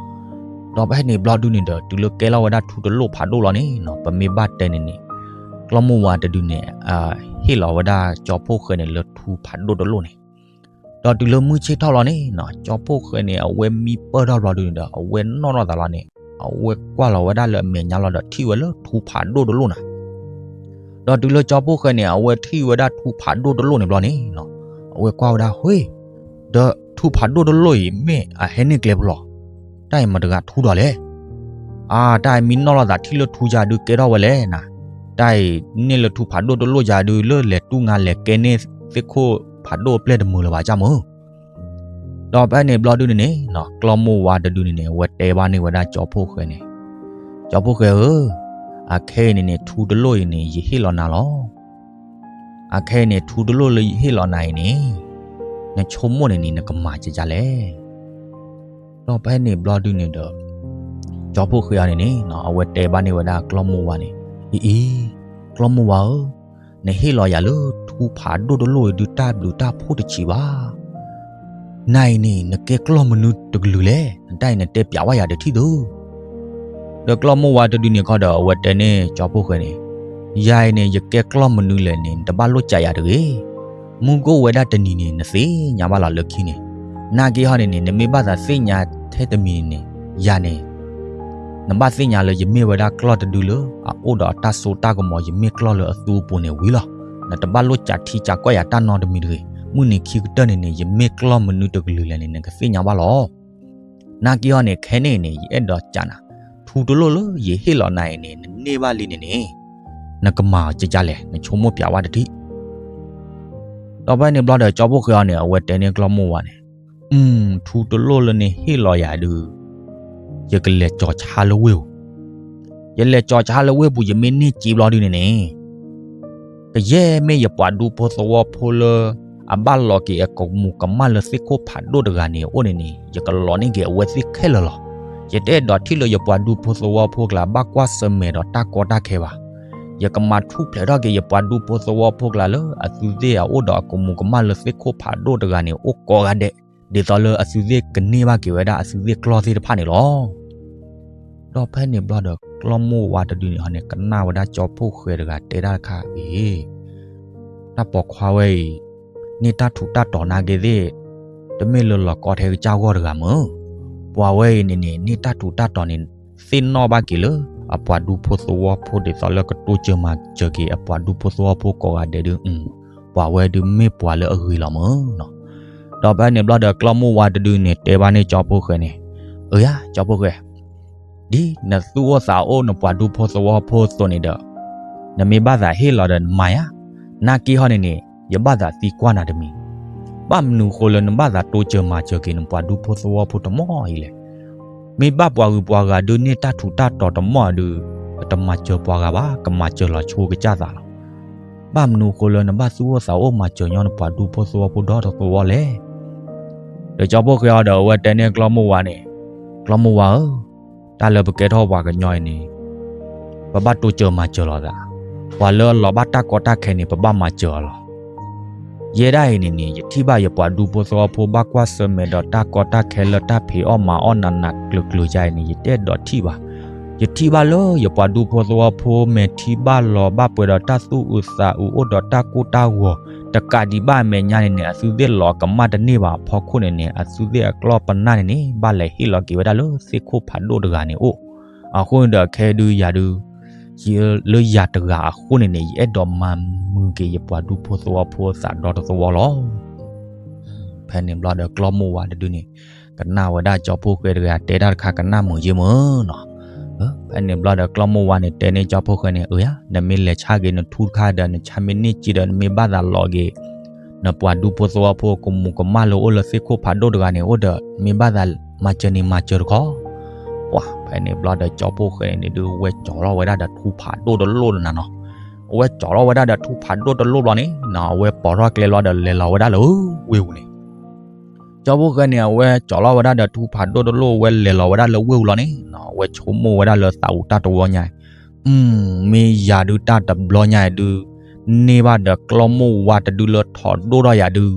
ဒီးဖဲန့ၣ်ဘျီဒုန့ၣ်ဒီး တုၤလၢကဲလီၤဝဲဒၣ်ထူတလိၣ်ဖးဒိၣ်လီၤန့ၣ်နီၤ, ပမ့ၢ်ဘၣ်တဲန့ၣ်န့ၣ် ကျီၢ်မိၢ်ဝါတဒုန့ၣ် ဟ့ၣ်လီၤဝဲဒၣ်ကၠီဖှိၣ်ဃဲန့ၣ်လၢထူဖးဒိၣ်တလိၣ်န့ၣ်, ဒီးတုၤလၢမုၢ်ဆ့ၣ်ထီၣ်လီၤန့ၣ်နီၤ, ကၠီဖှိၣ်ဃဲန့ၣ် အဝဲမံပၢၢ်ထီၣ်ဘျီဒုန့ၣ်ဒီး အဝဲနီၣ်ထီၣ်သးလီၤန့ၣ်, အဝဲကွၢ်လီၤဝဲဒၣ်လၢအမဲာ်ညါလီၤဒီးထံၣ်ဝဲလၢထူဖးဒိၣ်တလိၣ်နၤ ဒီးတုၤလၢကၠီဖှိၣ်ဃဲန့ၣ် အဝဲထံၣ်ဝဲဒၣ်ထူဖးဒိၣ်တလိၣ်န့ၣ်ဘျီန့ၣ်နီၤ, အဝဲကွၢ်ဝဲဒၣ် ဟ့, ဒီးထူဖးဒိၣ်တလိၣ်အံၤ မ့ၢ်အဟဲန့ၢ်ကျဲပူၤလီၤ. တၢ်အံၤမတၤတဂၤထူဒီးလဲၣ်. အါ, တၢ်အံၤမံနီၣ်လိာ်သးထံၣ်လၢထူယၤဒုးကဲထီၣ်ဝဲလဲၣ်နၤ. တၢ်အံၤန့ၢ်လၢထူဖးဒိၣ်တလိၣ်ယၤဒုး လၢလဲၤတူၢ်ငါလဲၤကဲန့ၢ်သ့ၣ်ခိၣ်ဖးဒိၣ်အပျဲၢ်တမုာ်လၢၤဘၣ် ကၠၢ်မုၢ် ဒီးဖဲန့ၣ်ဘျီဒုန့ၣ်န့ၣ်နီၤ, ကျီၢ်မိၢ်ဝါတဒုန့ၣ်န့ၣ် အဝဲတဲဘၣ်န့ၢ်ဝဲဒၣ်ကၠီဖှိၣ်ဃဲန့ၣ်, ကၠီဖှိၣ်ဃဲဧၢ, အခဲအံၤန့ၣ်န့ၣ် ထူတလိၣ်အံၤန့ၣ် ယဟ့ၣ်လီၤနၤလီၤ. အခဲအံၤန့ၣ် ထူတလိၣ်လၢယဟ့ၣ်လီၤနၤအံၤန့ၣ် နဆိကမိၣ်န့ၣ်န့ၣ် နကမၤကကလဲၣ်. ဒီးဖဲန့ၣ်ဘျီဒုန့ၣ်ဒီး ကၠီဖှိၣ်ဃဲအံၤန့ၣ်န့ၣ်နီၤ, အဝဲတဲဘၣ်န့ၢ်ဝဲဒၣ်ကျီၢ်မိၢ်ဝါန့ၣ်, အံၤအံၤ, ကျီၢ်မိၢ်ဝါဧၢ, နဟ့ၣ်လီၤယၤလၢထူဖးဒိၣ်တလိၣ်အံၤဒုး တၢ်ဘျုးတၢ်ဖှိၣ်တဆံးဘၣ်. နၤအံၤန့ၣ် နကဲကျီၢ်မနုၤတကလုာ်လဲၣ်, နတၢ်အံၤနတဲပျးဝဲယၤတထံၣ်သု. ဒီးကျီၢ်မိၢ်ဝါတဒုန့ၣ်ခီဒီး အဝဲတဲန့ၢ်ကၠီဖှိၣ်ဃဲန့ၣ်, ယၤအံၤန့ၣ် ယကဲကျီၢ်မနုၤလဲၣ်န့ၣ် နတဘၣ်လိၣ်ကးယၤတဂ့ၤ. မုၢ်ဂီၢ်ဝဲဒၣ်တနံၤန့ၣ် နသ့ၣ်ညါဘၣ်လီၤလၢခံန့ၣ်. နာ်က့ဟီန့ၣ်န့ၣ် နမ့ၢ်ဘၣ်သးသ့ၣ်ညါထဲတမံၤန့ၣ်န့ၣ် ယၤန့ၣ် နဘၣ်သ့ၣ်ညါလၢယမ့ၢ်ဝဲဒၣ်ကျီၢ်တဒုလၢအအိၣ်ဒီးအတၢ်စိတၢ်ကမီၤ, ယမ့ၢ်ကျီၢ်လၢအသူအပူၤန့ၣ်ဝံၤလီၤ. နတဘၣ်လိၣ်ကးထံကးကီၢ်ယၤတၢ်နီတမံၤတဂ့ၤ. မုၢ်နံၤခံကတၢၢ်န့ၣ်န့ၣ် ယမ့ၢ်ကျီၢ်မနုၤတကလုာ်လဲၣ်န့ၣ် နကသ့ၣ်ညါဘၣ်လီၤ. နာ်က့ဟီန့ၣ် ခဲန့ၣ်န့ၣ် ယအဲၣ်ဒိးကးနၤ, ထူတလိၣ်လၢယဟ့ၣ်လီၤနၤအံၤန့ၣ် နန့ၢ်ဘၣ်လံန့ၣ်န့ၣ် နကမၤကကလဲၣ်, နဆိကမိၣ်ပျးဝဲတထံၣ်. ဒီးဖဲန့ၣ်ဘျီဒီး ကၠီဖှိၣ်ဃဲအံၤန့ၣ် အဝဲတဲန့ၢ်ကျီၢ်မိၢ်ဝါန့ၣ်, အု ထူတလိၣ်လၢနဟ့ၣ်လီၤယၤဒုး ယကလဲၤကၠီၤဆါလၢဝ့ၢ်ပူၤ, ယလဲၤကၠီၤဆါလၢဝ့ၢ်ပူၤ ယမ့ၢ်န့ၢ်စ့ဘျီဒုန့ၣ်န့ၣ် ကယဲၢ်မ့ၢ်ယပှၤဒူဖိသဝီဖိလၢ အဘၣ်လီၤက့ၤအကမူၤကမၣ်လၢသ့ၣ်ခိၣ်ဖးဒိၣ်တဂၤန့ၣ်အအိၣ်န့ၣ်န့ၣ် ယကလီၤန့ၢ်က့ၤအဝဲသ့ၣ်ခဲလၢာ်လီၤ. ယတအဲၣ်ဒိးထံၣ်လၢယပှၤဒူဖိသဝီဖိကျါ ဘၣ်ကွၢ်ဆၢၣ်မဲာ်ဒီးတၢ်ကီတၢ်ခဲဘၣ်. ယကမၤထူၣ်ဖျဲးထီၣ်က့ၤယပှၤဒူဖိသဝီဖိကျါလၢအသုသ့ၣ်အအိၣ်ဒီးအကမူၤကမၣ်လၢသ့ၣ်ခိၣ်ဖးဒိၣ်တဂၤန့ၣ် အိၣ်ကိးဂၤဒဲး, ဒ်သိးလၢအသုသ့ၣ်ကန့ၢ်ဘၣ်က့ၤဝဲဒၣ်အသုသ့ၣ်ကျီၢ်သ့ၣ်တဖၣ်န့ၣ်လီၤ. ဒီးဖဲန့ၣ်ဘျီဒီး ကျီၢ်မိၢ်ဝါတဒုန့ၣ်ဟီန့ၣ် ကနၣ်ဝဲဒၣ်ကၠီဖှိၣ်ဃဲတဂၤတဲတၢ်တခါအံၤ, တၢ်ပိာ်ခွါဝဲအံၤ န့ၢ်တၢ်ထူးတၢ်တီၤနာ်က့သ့ၣ် တမ့ၢ်လၢလီၤကီထဲကစၢ်ဂီၢ်တဂၤမုၢ်. ပှၤဝဲအံၤန့ၣ်န့ၣ် န့ၢ်တၢ်ထူးတၢ်တီၤန့ၣ် သ့ၣ်နီၣ်ဘၣ်က့ၤလၢ အပှၤဒူဖိသဝီဖိဒ်သိးလၢကတိစၢၤမၤစၢၤက့ၤ အပှၤဒူဖိသဝီဖိကိးဂၤဒဲးဒုး, ပှၤဝဲဒုးမ့ၢ်ပှၤလၢအဂ့ၤလီၤမၢ်နီၤ. ဒီးဖဲန့ၣ်ဘျီဒီးကျီၢ်မိၢ်ဝါတဒုန့ၣ် တဲဘၣ်န့ၢ်ကၠီဖီၣ်ဃဲန့ၣ်, အၢယၤ ကၠီဖီၣ်ဃဲ, ဒ်နသူၣ်အိၣ်သးအိၣ်နပှၤဒူဖိသဝီဖိအသိးန့ၣ်ဒီး, နမ့ၢ်ဘၣ်သးဟ့ၣ်လီၤဒီးနမၤယၤ, နာ်က့ဟီန့ၣ်န့ၣ် ယဘၣ်သးသံကွၢ်နၤတမံၤ, ဘၣ်မနုၤဃိလၢနဘၣ်သးတိစၢၤမၤစၢၤက့ၤနပှၤဒူဖိသဝီဖိတမီၢ်အံၤလဲၣ်. မ့ၢ်ဘၣ်ပှၤဂုၤပှၤဂၤဒုးန့ၢ်တၢ်ထူးတၢ်တီၤတမီၢ်ဒုး, ပတမၤစၢၤပှၤဂၤဘၣ်, ကမၤစၢၤလီၤဆိကစၢ်သးလီၤ. ဘၣ်မနုၤဃိလၢနဘၣ်သူၣ်အိၣ်သးအိၣ်မၤစၢၤညီနပှၤဒူဖိသဝီဖိဒီတသဝီလဲၣ်. ဒီးကၠီဖီၣ်ဃဲအီၤဒီးအဝဲတဲန့ၢ်ကျီၢ်မိၢ်ဝါန့ၣ်, ကျီၢ်မိၢ်ဝါဧၢ, တၢ်လၢပကဲထီၣ်ပှၤကညီအံၤန့ၣ် ပဘၣ်တိစၢၤမၤစၢၤလီၤသး, ပှၤလၢအလီၤဘၣ်တၢ်ကီတၢ်ခဲန့ၣ် ပဘၣ်မၤစၢၤအီၤလီၤ. ယဲဒၣ်အံၤန့ၣ်န့ၣ် ယထံၣ်ဘၣ်ယပှၤဒူဖိသဝီဖိဘၣ်ကွၢ်ဆၢၣ်မဲာ်ဒီးတၢ်ကီတၢ်ခဲလၢတၢ်ဖံးအီၣ်မၤအီၣ်နးနးကျၢၤကျၢၤယါအံၤန့ၣ် ယတအဲၣ်ဒိးထံၣ်ဘၣ်. ယထံၣ်ဘၣ်လၢယပှၤဒူဖိသဝီဖိမဲာ်ထံဘၣ်လီၤဘၣ်ပှဲၤဒီးတၢ်သူၣ်အုးသးအုး အိၣ်ဒီးတၢ်ကိၢ်တၢ်ဂီၤ, တကးဒံးဘၣ်အမဲာ်ညါန့ၣ်န့ၣ် အသုသ့ၣ်လီၤကမၣ်တန့ၢ်ဘၣ်အဖီခိၣ်န့ၣ်န့ၣ် အသုသ့ၣ်အကျီၢ်ပနၢ်န့ၣ်န့ၣ် ဘၣ်လဲၤဟ့ၣ်လီၤက့ၤဝဲဒၣ်လၢသ့ၣ်ခိၣ်ဖးဒိၣ်တဂၤန့ၣ်အိၣ်. အဃိန့ၣ်ဒီးခဲဒုးယၤဒုး လၢယၤတဂၤအဃိန့ၣ်န့ၣ် ယအဲၣ်ဒိးမၤမုာ်က့ၤယပှၤဒူဖိသဝီဖိအသးဒီတသဝီလီၤ. ဖဲန့ၣ်ဘျီဒီးကျီၢ်မိၢ်ဝါတဒုန့ၣ် ကနၣ်ဝဲဒၣ်ကၠီဖီၣ်ဃဲတဂၤတဲတၢ်တခါ ကနၣ်မုာ်ယ့ၢ်မုာ်နီၤ. ဖဲန့ၣ်ဘျီဒီးကျီၢ်မိၢ်ဝါန့ၣ်တဲန့ၢ်ကၠီဖီၣ်ဃဲန့ၣ်, အၢယၤ နမ့ၢ်လဲၤဆါက့ၤနထူတခါဒီး နဆါမ့ၢ်န့ၢ်စ့ဒီး နမ့ၢ်ဘၣ်သးလီၤက့ၤ နပှၤဒူဖိသဝီဖိကမူးကမၣ်လၢအိၣ်လၢသ့ၣ်ခိၣ်ဖးဒိၣ်တဂၤန့ၣ်အိၣ်ဒီး မ့ၢ်ဘၣ်သးမၤစၢၤန့ၣ်မၤစၢၤတခီ. ပှၤဖဲန့ၣ်ဘျီဒီးကၠီဖီၣ်ဃဲန့ၣ်ဒုး ဝဲကၠီလီၤဝဲဒၣ်ဒီးထူဖးဒိၣ်တလိၣ်လၢနၤနီၤ. အဝဲကၠီလီၤဝဲဒၣ်ဒီးထူဖးဒိၣ်တလိၣ်ဘျီန့ၣ်နီၤ အဝဲပိာ်ထီၣ်ကျဲလီၤဒီးလဲၤလီၤဝဲဒၣ်လၢဝ့ၢ်ပူၤန့ၣ် ကၠီဖီၣ်ဃဲန့ၣ် အဝဲကၠီလီၤဝဲဒၣ်ဒီးထူဖးဒိၣ်တလိၣ် အဝဲလဲၤလီၤဝဲဒၣ်လၢဝ့ၢ်ပူၤလီၤန့ၣ်နီၤ အဝဲဆိကမိၣ်ဝဲဒၣ်လၢသးအူတၢ်တဝီညါ, မ့ၢ်ယၤဒုးတၢ်တဘျီညါဒုး န့ၢ်ဘၣ်ဒီးကျီၢ်မိၢ်ဝါတဒုလၢထီၣ်ဒိၣ်ထီၣ်ယၤဒုး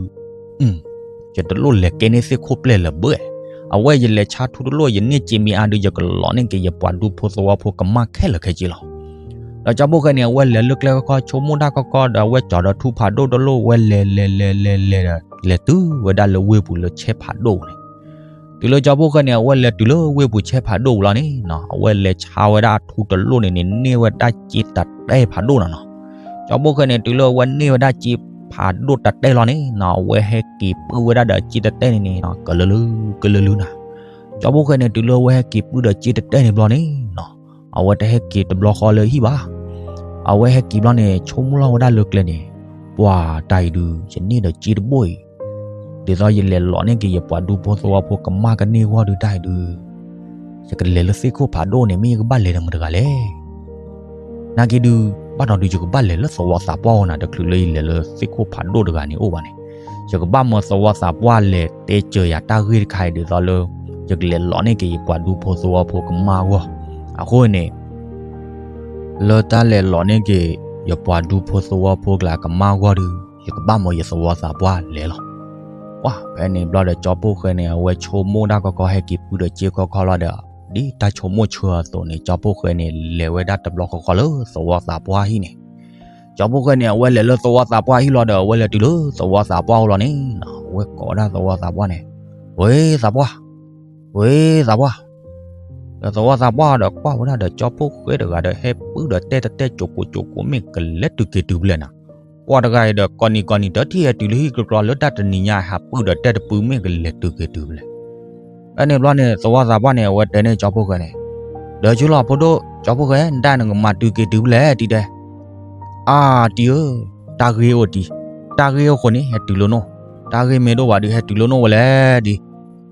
ယတလိၣ်လဲၤကဲန့ၢ်သ့ၣ်ခိၣ်ပျဲၢ်လၢၤဘၣ်. အဝဲယလဲၤဆါထူတလိၣ် ယန့ၢ်စ့မ့ၢ်အါဒုး ယကလီၤန့ၢ်က့ၤယပှၤဒူဖိသဝီဖိကမၣ်ခဲလၢာ်ခဲဆ့လီၤ. ဒီးကၠီဖီၣ်ဃဲန့ၣ် အဝဲလဲၤလၢကျဲခီခီ ဆိကမိၣ်တၢ်ခီခီဒီး အဝဲကၠီဒီးထူဖးဒိၣ်တလိၣ် အဝဲလဲၤလဲၤလဲၤလဲၤလဲၤဒီး လဲၤတုၤဝဲဒၣ်လၢဝ့ၢ်ပူၤလၢဆဲးဖးဒိၣ်န့ၣ် တုၤလၢကၠီဖီၣ်ဃဲန့ၣ် အဝဲလဲၤတုၤလၢဝ့ၢ်ပူၤဆဲးဖးဒိၣ်ပူၤလီၤန့ၣ်နီၤ အဝဲလဲၤဆါဝဲဒၣ်အထူတလိၣ်န့ၣ်န့ၣ် န့ၢ်ဝဲဒၣ်စ့တတဲဖးဒိၣ်နီၤနီၤ. ကၠီဖီၣ်ဃဲန့ၣ် တုၤလၢအဝဲန့ၢ်ဝဲဒၣ်စ့ဖးဒိၣ်တတဲလီၤန့ၣ်နီၤ အဝဲဟဲက့ၤပုၢ်ဝဲဒၣ်ဒီးစ့တတဲန့ၣ်န့ၣ်နီၤ ကလၢလၢ ကလၢလၢနၤ. ကၠီဖီၣ်ဃဲန့ၣ် တုၤလၢအဝဲဟဲက့ၤပုၢ်ဒီးစ့တတဲန့ၣ်ဘျီန့ၣ်နီၤ အဝဲတဟဲက့ၤတဘျီဃီလၢဟံၣ်ဘၣ်. အဝဲဟဲက့ၤဘျီန့ၣ် ဆိကမိၣ်လီၤဝဲဒၣ်လၢကျဲန့ၣ်, ပှၤတၢ်အံၤဒုး ယန့ၢ်ဒီးစ့တဘိၣ်အံၤ ဒ်သိးယလဲၤလီၤန့ၢ်က့ၤယပှၤဒူဖိသဝီဖိကမၣ်ကန့ၢ်အဂီၢ်ဒုးတၢ်အံၤဒုး, ယကလဲၤလၢသ့ၣ်ခိၣ်ဖးဒိၣ်န့ၣ် မ့ၢ်ယကဘၣ်လဲၤဒီးမတၤတဂၤလဲၣ်. နာ်က့ဒုး ဘၣ်ဒီးဒုးယကဘၣ်လဲၤလၢသဝီသးပှၢ်အအိၣ်နၤ တချုးလၢယလဲၤလၢသ့ၣ်ခိၣ်ဖးဒိၣ်တဂၤန့ၣ်အိၣ်ဘၣ်န့ၣ်, ယကဘၣ်မၢသဝီသးပှၢ်လဲၤတဲစၢၤယၤတၢ်ဂ့ၢ်တခါအံၤဒ်သိးလၢ ယကလဲၤလီၤန့ၢ်က့ၤယပှၤဒူဖိသဝီဖိကမၣ်အဂီၢ်. အဃိန့ၣ် လၢတၢ်လဲၤလီၤန့ၢ်က့ၤ ယပှၤဒူဖိသဝီဖိကျါကမၣ်အဂီၢ်ဒုး ယကဘၣ်မၢယသဝီသးပှၢ်လဲၤလီၤ. ပှၤဖဲန့ၣ်ဘျီဒီးကၠီဖီၣ်ဃဲန့ၣ် အဝဲဆိကမိၣ်တၢ်ခီခီ ဟဲက့ၤပုၢ်ဒီးစ့ခီခီလီၤဒီး ဒ်တၢ်ဆိကမိၣ်ဆၢအသိးန့ၣ် ကၠီဖီၣ်ဃဲန့ၣ် လဲၤဝဲဒၣ်တဘျီဃီဃီလၢသဝီသးပှၢ်ဟံၣ်န့ၣ်. ကၠီဖီၣ်ဃဲန့ၣ် အဝဲလဲၤလၢသဝီသးပှၢ်ဟံၣ်လီၤဒီး အဝဲလဲၤတုၤလၢသဝီသးပှၢ်အိၣ်လီၤန့ၣ်နီၤ အဝဲကိးဝဲဒၣ်သဝီသးပှၢ်န့ၣ်, ဝ့သးပှၢ်, ဝ့သးပှၢ်, ဒီးသဝီသးပှၢ်ဒီးကွၢ်ဝဲဒၣ်ဒီးကၠီဖီၣ်ဃဲတဂၤဒီး ဟဲပုၢ်ဒီးတဲတတဲ ကၠိကိးကၠိကိး မ့ၢ်ကလဲၤတုၤက့ၤတုၤဖဲလဲၣ်နၤ. ပှၤတဂၤအံၤဒီး ကိးနံၤကိးနံၤ တထံၣ်ဟဲတုၤလၢဟံၣ်ကျီကျီလၢတၢ်တနံၤညါ ဟးပုၢ်ဒီးတဲတပုၢ် မ့ၢ်ကလဲၤတုၤက့ၤတုၤဖဲလဲၣ်. ဖဲန့ၣ်ဘျီန့ၣ် သဝီသးပှၢ်န့ၣ် အဝဲတဲန့ၢ်ကၠီဖီၣ်ဃဲန့ၣ်, ဒီးဆူလီၤဖိဒိၣ် ကၠီဖီၣ်ဃဲ နတၢ်နကမၤတုၤက့ၤတုၤဖဲလဲၣ်တံၤတဲ. အါတံၤဧၢ, တၢ်ဂ့ၢ်အိၣ်တံၤ, တၢ်ဂ့ၢ်အိၣ်ဃိန့ၣ် ဟဲတုၤလၢနအိၣ်, တၢ်ဂ့ၢ်မ့ၢ်တအိၣ်ဘၣ်ဒုး ဟဲတုၤလၢနအိၣ်ဝဲလဲၣ်ဒံး.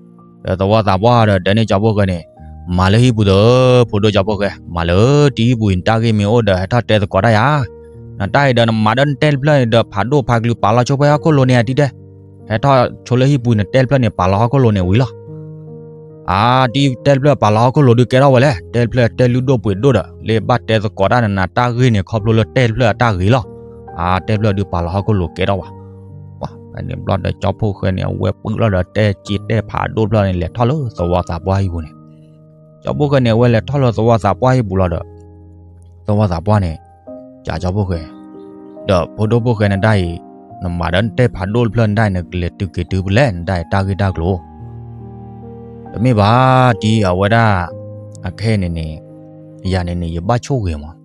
ဒီးသဝီသးပှၢ်ဒီးတဲန့ၢ်ကၠီဖီၣ်ဃဲန့ၣ်, မၤလၢဟံၣ်ပူၤသၢ, ဖိဒိၣ်ကၠီဖီၣ်ဃဲ မၤလၢတံၤဟံၣ်ပူၤအံၤ နတၢ်ဂ့ၢ်မ့ၢ်အိၣ်ဒီး ဟဲထီၣ်တဲသကိးတၢ်ယၤ. နတၢ်အံၤဒီးနမၤဒီးနတဲတဖျၢၣ်န့ၣ်ဒီး ဖးဒိၣ်ဖးကလုာ်ပာ်လီၤဆိဖဲဟီၣ်ခိၣ်လိၤန့ၣ်တံၤတဲ. ဟဲထီၣ်ဆိလၢဟံၣ်ပူၤ နတဲတဖျၢၣ်န့ၣ် ပာ်လီၤဟီၣ်ခိၣ်လိၤန့ၣ်ဝံၤလီၤ. အါတံၤ တဲတဖျၢၣ်ပာ်လီၤဟီၣ်ခိၣ်လိၤဒုးကဲထီၣ်ဝဲလဲၣ်, တဲတဖျၢၣ်တဲလုၢ်ဒိၣ်ပှ့ၤဒိၣ်ဒီး လၢဘၣ်တဲသကိးတၢ်နနၤတၢ်ဂ့ၢ်န့ၣ် ခီဖျိလၢတဲတဖျၢၣ်အတၢ်ဂ့ၤလီၤ. အါ တဲတဖျၢၣ်ဒုးပာ်လီၤဟီၣ်ခိၣ်လိၤကဲထီၣ်ဘၣ်. ပှၤဖဲန့ၣ်ဘျီဒီးကၠီဖီၣ်ဃဲန့ၣ် အဝဲပုၢ်လီၤဒီးတဲစ့တဲဖးဒိၣ်တဖျၢၣ်န့ၣ် လဲၤထီၣ်လၢသဝီသးပှၢ်ဟံၣ်ပူၤန့ၣ်. ကၠီဖီၣ်ဃဲန့ၣ် အဝဲလဲၤထီၣ်လၢသဝီသးပှၢ်ဟံၣ်ပူၤလီၤဒီး သဝီသးပှၢ်န့ၣ် ကးကၠီဖီၣ်ဃဲ, ဒီးဖိဒိၣ်ဖီၣ်ဃဲ နတၢ်အံၤ နမၤဒီးနတဲဖးဒိၣ်တဖျၢၣ် နတၢ်အံၤ နကလဲၤတုၤက့ၤတုၤဖဲလဲၣ် နတၢ်အံၤတၢ်ဂ့ၢ်တၢ်ကျိၤ တမ့ၢ်ဘၣ်တံၤ အဝဲဒၣ် အခဲအံၤန့ၣ်န့ၣ် ယၤန့ၣ်န့ၣ် ယဘၣ်ဆိၣ်ဂ့ၤမး,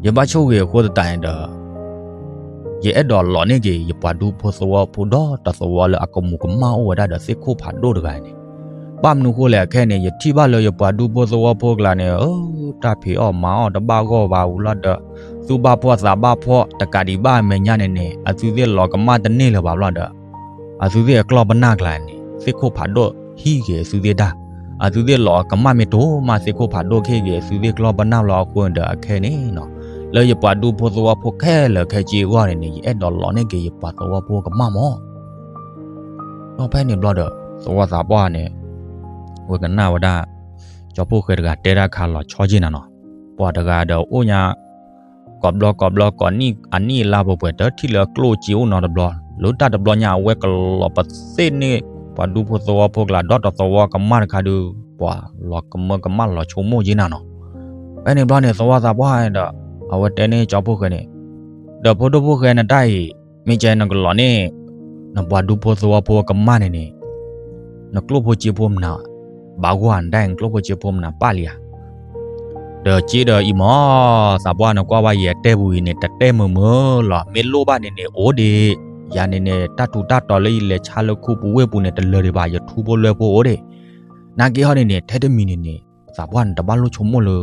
ယဘၣ်ဆိၣ်ဂ့ၤအဃိသတးန့ၣ်ဒီး ယအဲၣ်ဒိးလီၤန့ၢ်က့ၤ ယပှၤဒူဖိသဝီဖိဒီတသဝီလၢအကမူၤကမၣ်အိၣ်ဝဲဒၣ်ဒီးသ့ၣ်ခိၣ်ဖးဒိၣ်တဂၤန့ၣ်, ဘၣ်မနုၤဃိလဲၣ်အခဲန့ၣ် ယထံၣ်ဘၣ်လၢယပှၤဒူဖိသဝီဖိကျါန့ၣ် အၢ တၢ်ဖံးအီၣ်မၤအီၣ်တဘၣ်ဂီၢ်ဘၣ်ဝံၤလီၤဒီး သူၣ်ဘၣ်ဖှီၣ်သးဘၣ်ဖှီၣ်တကးဒံးဘၣ်အမဲာ်ညါန့ၣ်န့ၣ် အသုသ့ၣ်လီၤကမၣ်တန့ၢ်လၢၤဘၣ်ဘျီဒီး အသုသ့ၣ်အကျီၢ်ပနၢ်ကျါန့ၣ် သ့ၣ်ခိၣ်ဖးဒိၣ်ဟံၣ်က့ၤအသုသ့ၣ်တၢ်, အသုသ့ၣ်လီၤကမၣ်မ့ၢ်တိၤမး သ့ၣ်ခိၣ်ဖးဒိၣ်ကဟ့ၣ်က့ၤအသုသ့ၣ်ကျီၢ်ပနၢ်လီၤအဃိန့ၣ်ဒီးအခဲန့ၣ်နီၤ, လၢယပှၤဒူဖိသဝီဖိခဲလၢာ်ခဲဆ့အဂီၢ်န့ၣ်န့ၣ် ယအဲၣ်ဒိးလီၤန့ၢ်က့ၤယပှၤသဝီဖိကမၣ်မး ဒီးဖဲန့ၣ်ဘျီဒီး သဝီသးပှၢ်န့ၣ် ဝဲကနၣ်ဝဲဒၣ် ကၠီဖှိၣ်ဃဲတဂၤတဲတၢ်ခါလီၤဆီက့ၤနၤနီၤ, ပှၤတဂၤဒီးအိၣ်ညါ ကိးဘျီကိးဘျီကိးနံၣ်အနံၣ်အလါပှဲၤပှဲၤ တထံၣ်လၢကျိၣ်စ့အိၣ်နီတဘျီ, လၢတၢ်တဘျီညါအဝဲကလီၤပသ့ၣ်န့ၣ် ပှၤဒူဖိသဝီဖိကျါ ဒီးတသဝီကမၣ်တခါဒုး ပှၤလီၤကမၢကမၣ်လီၤဆိကမိၣ်က့ၤနၤနီၤ, ဖဲန့ၣ်ဘျီန့ၣ် သဝီသးပှၢ်ဒီး အဝဲတဲန့ၢ်ကၠီဖှိၣ်ဃဲန့ၣ်, ဒီးဖိဒိၣ်ဖှိၣ်ဃဲနတၢ်အံၤ မ့ၢ်ကဲနကလီၤန့ၢ် နပှၤဒူဖိသဝီဖိကမၣ်န့ၣ်န့ၣ် နကျိၣ်ဖိစ့ဖိမနုၤ ဘၣ်ဂီၢ်နတၢ်အံၤ နကျိၣ်ဖိစ့ဖိမနုၤပၣ်လံဧါ ဒီးက့ဒီးအံၤမး သးပှၢ်နကွၢ်ဘၣ်ယတဲပူၤအံၤန့ၣ် တတဲမုာ်မုာ်လီၤ မ့ၢ်လိၣ်ဘၣ်န့ၣ်န့ၣ် အိၣ်ဒံး, ယၤန့ၣ်န့ၣ် တၢ်ထူးတၢ်တီၤလၢယလဲၤဆါလၢခူပူၤဝ့ၢ်ပူၤန့ၣ် တလၢာ်ဒံးဘၣ် ယထူဖိလွဲဖိအိၣ်ဒံး, နာ်က့ဟီန့ၣ်န့ၣ် ထဲတမံၤန့ၣ်န့ၣ် သးပှၢ်နတဘၣ်လိၣ်ဆိကမိၣ်လၢ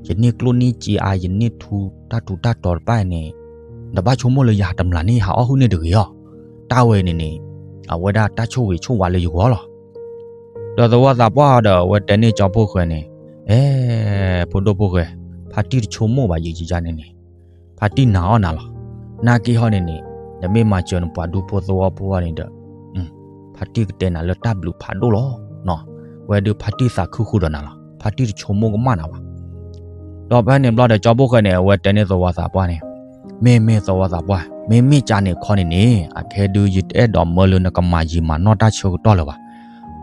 ယန့ၢ်ကျိၣ်န့ၢ်စ့အါ ယန့ၢ်ထူတၢ်ထူးတၢ်တီၤတဖၣ်န့ၣ် နတဘၣ်ဆိကမိၣ်လၢယဟးတမျးန့ၢ်ဟးအီၣ်ဟုၣ်န့ၢ်တဂ့ၤအီၤ, တၢ်ဝဲန့ၣ်န့ၣ် အဝဲဒၣ်တၢ်ဆိၣ်ဂ့ၤဆိၣ်ဝါလၢယဂီၢ်လီၤ ဒီးသဝီသးပှၢ်ဒီးအဝဲတဲန့ၢ်ကၠီဖှိၣ်ဃဲန့ၣ်, အဲ ဖိဒိၣ်ဖှိၣ်ဃဲ, ဖါတံၢ်တဆိကမိၣ်ဘၣ်ယၤန့ၣ်န့ၣ်, ဖါတံၢ်နာ်အီၣ်နၤလီၤ, နာ်က့ဟီန့ၣ်န့ၣ်, နမ့ၢ်မၤစၢၤနပှၤဒူဖိသဝီဖိန့ၣ်ဒီး, ဖါတံၢ်ကတဲနၤလၢတၢ်ဘျုးဖးဒိၣ်လီၤ, ဝဲဒုးဖါတံၢ်သးခုဃုာ်ဒီးနၤလီၤ ဖါတံၢ်တဆိကမိၣ်ကမၣ်နၤဘၣ် ဒီးဖဲန့ၣ်ဘျီဒီးကၠီဖှိၣ်ဃဲန့ၣ် အဝဲတဲန့ၢ်သဝီသးပှၢ်န့ၣ်, မ့မ့ၢ်သဝီသးပှၢ်, မ့မ့ၢ်ကန့ၣ်ခီန့ၣ်န့ၣ် အခဲဒုးယတအဲၣ်ဒိးမၢလၢနကမၤယံာ်မၤနီၢ်တၢ်ဆၢကတီၢ်လၢၤဘၣ်,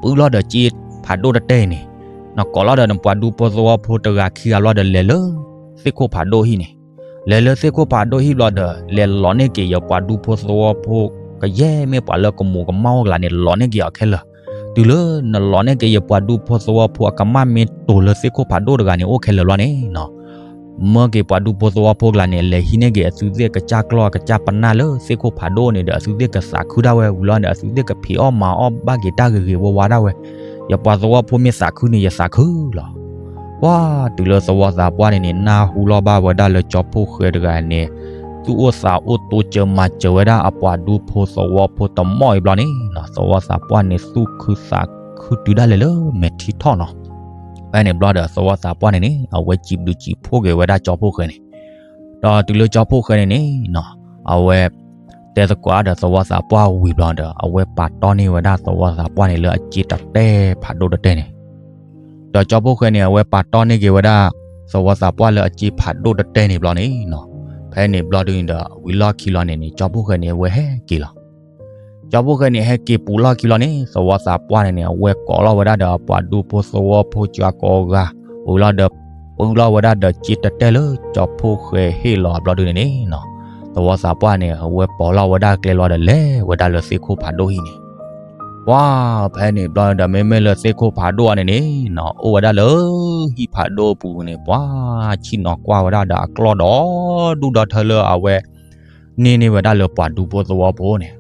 ပုၢ်လီၤဒီးစ့ဖးဒိၣ်တတဲအံၤန့ၣ်, နကိးလီၤဒီးနပှၤဒူဖိသဝီဖိတဂၤခံဂၤဘျီဒီးလဲၤလၢသ့ၣ်ခိၣ်ဖးဒိၣ်ဟံၣ်န့ၣ်, လဲၤလၢသ့ၣ်ခိၣ်ဖးဒိၣ်ဟံၣ်ဘျီဒီး လဲၤလီၤန့ၢ်က့ၤယပှၤဒူဖိသဝီဖိ ကယဲၢ်မ့ၢ်ပှၤလၢကမူၤကမၣ်အိၣ်ကျါန့ၣ် လီၤန့ၢ်က့ၤအီၤခဲလၢာ်, တုၤလၢနလီၤန့ၢ်က့ၤယပှၤဒူဖိသဝီဖိအကမၣ်မ့ၢ်တိၤလၢသ့ၣ်ခိၣ်ဖးဒိၣ်တဂၤန့ၣ်အိၣ်ခဲလၢာ်ဘျီန့ၣ် မၢက့ၤပှၤဒူဖိသဝီဖိကျါန့ၣ် လဲၤဟံးန့ၢ်က့ၤအသုသ့ၣ်ကစၢ်ကျီၢ်ကစၢ်ပနၢ်လၢသ့ၣ်ခိၣ်ဖးဒိၣ်န့ၣ်ဒီး အသုသ့ၣ်ကသးခုဒၣ်ဝဲဝံၤလီၤန့ၣ် အသုသ့ၣ်ကဖံးအီၣ်မၤအီၣ်ဘၣ်က့ၤတၢ်ဂ့ၤဂ့ၤဝါဝါဒၣ်ဝဲ, ယပှၤသဝီဖိမ့ၢ်သးခုန့ၣ် ယသးခုလီၤ. ပှၤတုၤလၢသဝီသးပှၢ်န့ၣ်န့ၣ် နၢ်ဟူလီၤဘၣ်ဝဲဒၣ်လၢကၠီဖှိၣ်ဃဲတဂၤန့ၣ် သူၣ်အိၣ်သးအိၣ်တိစၢၤမၤစၢၤဝဲဒၣ်အပှၤဒူဖိသဝီဖိတမီၢ်အံၤဘျီန့ၣ် သဝီသးပှၢ်န့ၣ် သူၣ်ခုသးခုတုၤဒၣ်လဲာ်လၢမဲာ်ထံထီၣ်နီၤ. ဖဲန့ၣ်ဘျီဒီးသဝီသးပှၢ်န့ၣ်န့ၣ် အဝဲစံးဘျုးစံးဖှိၣ်က့ၤဝဲဒၣ်ကၠီဖှိၣ်ဃဲန့ၣ်, ဒီးတုၤလၢကၠီဖှိၣ်ဃဲန့ၣ်န့ၣ် အဝဲ တဲသကိးဒီးသဝီသးပှၢ်ဝံၤဘျီဒီး အဝဲပာ်တီၢ်န့ၢ်ဝဲဒၣ်သဝီသးပှၢ်န့ၣ်လၢအစ့တတဲဖးဒိၣ်တတဲန့ၣ်, ဒီးကၠီဖှိၣ်ဃဲန့ၣ် အဝဲပာ်တီၢ်န့ၢ်က့ၤဝဲဒၣ် သဝီသးပှၢ်လၢအစ့ဖးဒိၣ်တတဲန့ၣ်ဘျီန့ၣ်နီၤ, ဖဲန့ၣ်ဘျီဒုန့ၣ်ဒီး ဝံၤလီၢ်ခံလီၤန့ၣ်န့ၣ် ကၠီဖှိၣ်ဃဲန့ၣ် အဝဲဟဲက့ၤလီၤ. ကၠီဖှိၣ်ဃဲန့ၣ် ဟဲက့ၤပူၤလီၢ်ခံလီၤန့ၣ် သဝီသးပှၢ်န့ၣ်န့ၣ် အဝဲကိးလီၤဝဲဒၣ်ဒီးအပှၤဒူဖိသဝီဖိစှၤကိးဂၤ, ဝံၤလီၤဒီး ပူၤလီၤဝဲဒၣ်ဒီးစ့တတဲလၢကၠီဖှိၣ်ဃဲဟ့ၣ်လီၤဘျီဒုန့ၣ်န့ၣ်နီၤ, သဝီသးပှၢ်န့ၣ် အဝဲပိာ်လီၤဝဲဒၣ်ကျဲလီၤဒီးလဲၤဝဲဒၣ်လၢသ့ၣ်ခိၣ်ဖးဒိၣ်ဟံၣ်န့ၣ် ပှၤဖဲန့ၣ်ဘျီဒီး မ့မ့ၢ်လၢသ့ၣ်ခိၣ်ဖးဒိၣ်အံၤန့ၣ်န့ၣ်နီၤ အိၣ်ဝဲဒၣ်လၢဟံၣ်ဖးဒိၣ်အပူၤန့ၣ် ပှၤဆ့ၣ်နီၤကွၢ်ဝဲဒၣ်ဒီးအကျီၢ်ဒီဒူၣ်ဒီထၢလၢအဝဲ န့ၢ်န့ၢ်ဝဲဒၣ်လၢပှၤဒူဖိသဝီဖိန့ၣ်,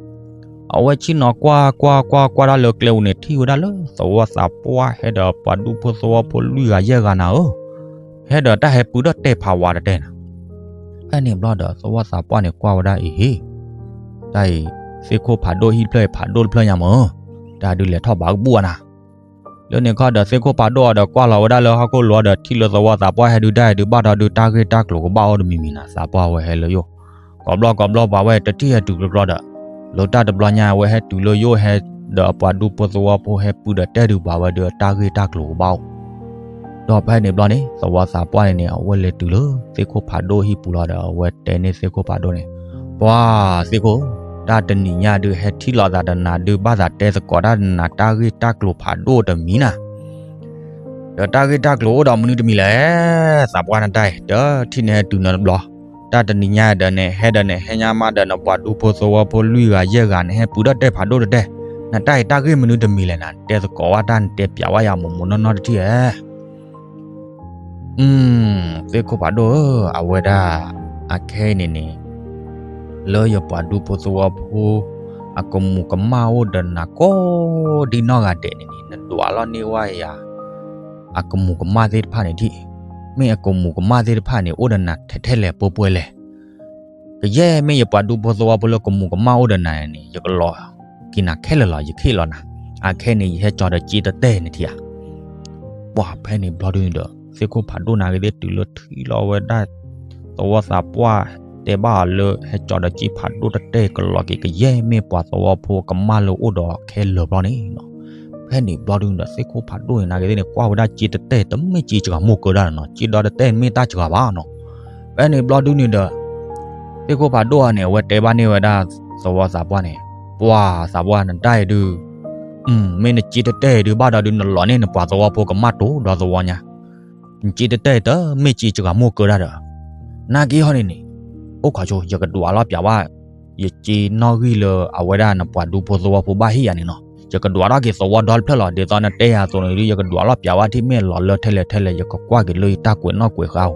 အဝဲဆ့ၣ်နီၤကွၢ်ကွၢ်ကွၢ်ကွၢ်ဒၣ်လၢကျဲပူၤန့ၣ် ထံၣ်ဝဲဒၣ်လၢသဝီသးပှၢ်ဟဲဒီးပှၤဒူဖိသဝီဖိလွံၢ်ဂၤယဲၢ်ဂၤနၤဧၢ, ဟဲဒီးတၢ်ဟဲပုၢ်ဒီးတဲဖးဝါတတဲနၤ ဖဲန့ၣ်ဘျီဒီး သဝီသးပှၢ်န့ၣ်ကွၢ်ဝဲဒၣ်အံၤဟ့ၣ်, တၢ်အံၤ သ့ၣ်ခိၣ်ဖးဒိၣ်ဟံၣ်ဖျၢၣ်အံၤဖးဒိၣ်တဖျၢၣ်ညါမၢ်, တၢ်ဒုးလဲၤထီၣ်ဘၣ်ကဘူၣ်အနၤ, လၢန့ၣ်ခီဒီးသ့ၣ်ခိၣ်ဖးဒိၣ်အီၤဒီးကွၢ်လီၤဝဲဒၣ်လၢဟီၣ်ခိၣ်လိၤဒီး ထံၣ်လၢသဝီသးပှၢ်ဟဲဒုးတၢ်ဟဲဒုးဘၣ်ဒီးဒုးတၢ်ဂ့ၢ်တၢ်ကျိၤကဘၣ်အိၣ်တမံၤမံၤနၤ သးပှၢ်ဝဲဟဲလၢယိၣ်, ကိးဘျီကိးဘျီပှၤဝဲတထံၣ်ဟဲတုၤကျီကျီဒီး, လၢတၢ်တဘျီညါဝဲဟဲတုၤလၢယိၣ်ဟဲ, ဒီးအပှၤဒူဖိသဝီဖိဟဲပုၢ်ဒီးတဲဒုးပှၤဝဲဒုးတၢ်ဂ့ၢ်တၢ်ကျိၤကဘၣ်အိၣ် ဒီးဖဲန့ၣ်ဘျီန့ၣ် သဝီသးပှၢ်န့ၣ်န့ၣ် အဝဲလဲၤတုၤလၢသ့ၣ်ခိၣ်ဖးဒိၣ်ဟံၣ်ပူၤလီၤဒီး အဝဲတဲန့ၢ်သ့ၣ်ခိၣ်ဖးဒိၣ်န့ၣ်, ပှၤသ့ၣ်ခိၣ်, တၢ်တနံၤညါဒုးဟဲထံၣ်လိာ်သးဒီးနၤဒုးဘၣ်သးတဲသကိးတၢ်ဒီးနၤတၢ်ဂ့ၢ်တၢ်ကျိၤဖးဒိၣ်တမံၤနၤ, ဒီးတၢ်ဂ့ၢ်တၢ်ကျိၤအိၣ်ဒီးမနုၤတမံၤလဲၣ်, သးပှၢ်နတၢ်အံၤ တထံၣ်နဟဲတုၤနီတဘျီ, တၢ်တနံၤညါဒီးနဟဲဒီးနဟဲညါမးဒီးနပှၤဒူဖိသဝီဖိလွံၢ်ဂၤယဲၢ်ဂၤ နဟဲပုၢ်ဒီးတဲဖးဒိၣ်တတဲ, နတၢ်အံၤတၢ်ဂ့ၢ်မနုၤတမံၤလဲၣ်နၤ တဲသကိးဝဲတၢ်နတဲပျးဝဲယၤမိၢ်မိၢ်နီၢ်နီၢ်တထံၣ်ဧါ သ့ၣ်ခိၣ်ဖးဒိၣ်ဧၢ, အဝဲဒၣ် အခဲအံၤန့ၣ်န့ၣ်, တ လၢယပှၤဒူဖိသဝီဖိ အကမူၤကမၣ်အိၣ်ဒီးနၤကိးဒံနီၢ်ဂၤဒဲးန့ၣ်န့ၣ် နဒွးလီၤန့ၢ်ဝဲယၤ အကမူၤကမၣ်သ့ၣ်တဖၣ်န့ၣ်ဒံး, မ့ၢ်အကမူၤကမၣ်သ့ၣ်တဖၣ်န့ၣ် အိၣ်ဒီးနၤထဲထဲလဲၣ်ပှဲၤပှဲၤလဲၣ်. ကယဲၢ်မ့ၢ်ယပှၤဒူဖိသဝီဖိလၢကမူၤကမၣ်အိၣ်ဒီးနၤန့ၣ် ယကလီၤက့ၤနၤခဲလၢာ်လီၤ, ယကဟ့ၣ်လီၤနၤ. အခဲန့ၣ် ယဟဲကၠီဒီးက့တတဲာ်န့ၣ်ထံဧါ. ပှၤဖဲန့ၣ်ဘျီဒုန့ၣ်ဒီး သ့ၣ်ခိၣ်ဖးဒိၣ်နာ်က့သ့ၣ်တုၤလၢထံၣ်လီၤဝဲဒၣ် သဝီသးပှၢ်တဲဘၣ်အီၤလၢ ဟဲကၠီဒီးက့ဖးဒိၣ်တတဲာ်ကလီၤက့ၤ ကယဲၢ်မ့ၢ်ပှၤသဝီဖိကမၣ်လၢအိၣ်ဒီးခဲလၢာ်ဘျီန့ၣ်နီၤ. ဖဲန့ၣ်ဘျီဒုန့ၣ်ဒီး သ့ၣ်ခိၣ်ဖးဒိၣ်န့ၣ် နာ်က့သ့ၣ်န့ၣ် ကွၢ်ဝဲဒၣ်က့တတဲာ် တမ့ၢ်က့စှၤမိၢ်ကၢဒၣ်နီၤ, က့ဒီတတဲာ်မ့ၢ်တၢ်စှၤဘၣ်နီၤ. ဖဲန့ၣ်ဘျီဒုန့ၣ်ဒီး သ့ၣ်ခိၣ်ဖးဒိၣ်အံၤန့ၣ် အဝဲတဲဘၣ်န့ၢ်ဝဲဒၣ်သဝီသးပှၢ်န့ၣ်, ပှၤသးပှၢ်နတၢ်အံၤဒုး မ့ၢ်နက့တတဲာ်ဒုးဘၣ်ဒီးဒုး နလီၤန့ၢ်နပှၤသဝီဖိကမၣ်တိၤဒီးသဝီညါ, နက့တတဲာ်တမ့ၢ်က့စှၤမိၢ်ကၢဒၣ်ဒီး နာ်က့ဟီန့ၣ်န့ၣ်, အိၣ်ခိးဆိ ယကဒွးလီၤပျးဘၣ် ယက့နီၣ်ဂံၢ်လၢအဝဲဒၣ်နပှၤဒူဖိသဝီဖိဘၣ်ဟ့ၣ်ယၤန့ၣ်နီၤ, ယကဒွးထီၣ်က့ၤသဝီဒီတဖျၢၣ်လီၤ. ဒ်သိးနတဲယၤအသိးန့ၣ်ဒုး ယကဒွးလီၤပျးဘၣ်ထံၣ်မ့ၢ်လီၤလၢထဲလဲၣ်ထဲလဲၣ် ယကကွၢ်က့ၤလၢယတၢ်ကွဲးနီၣ်ကွဲးဃါဧိၤ.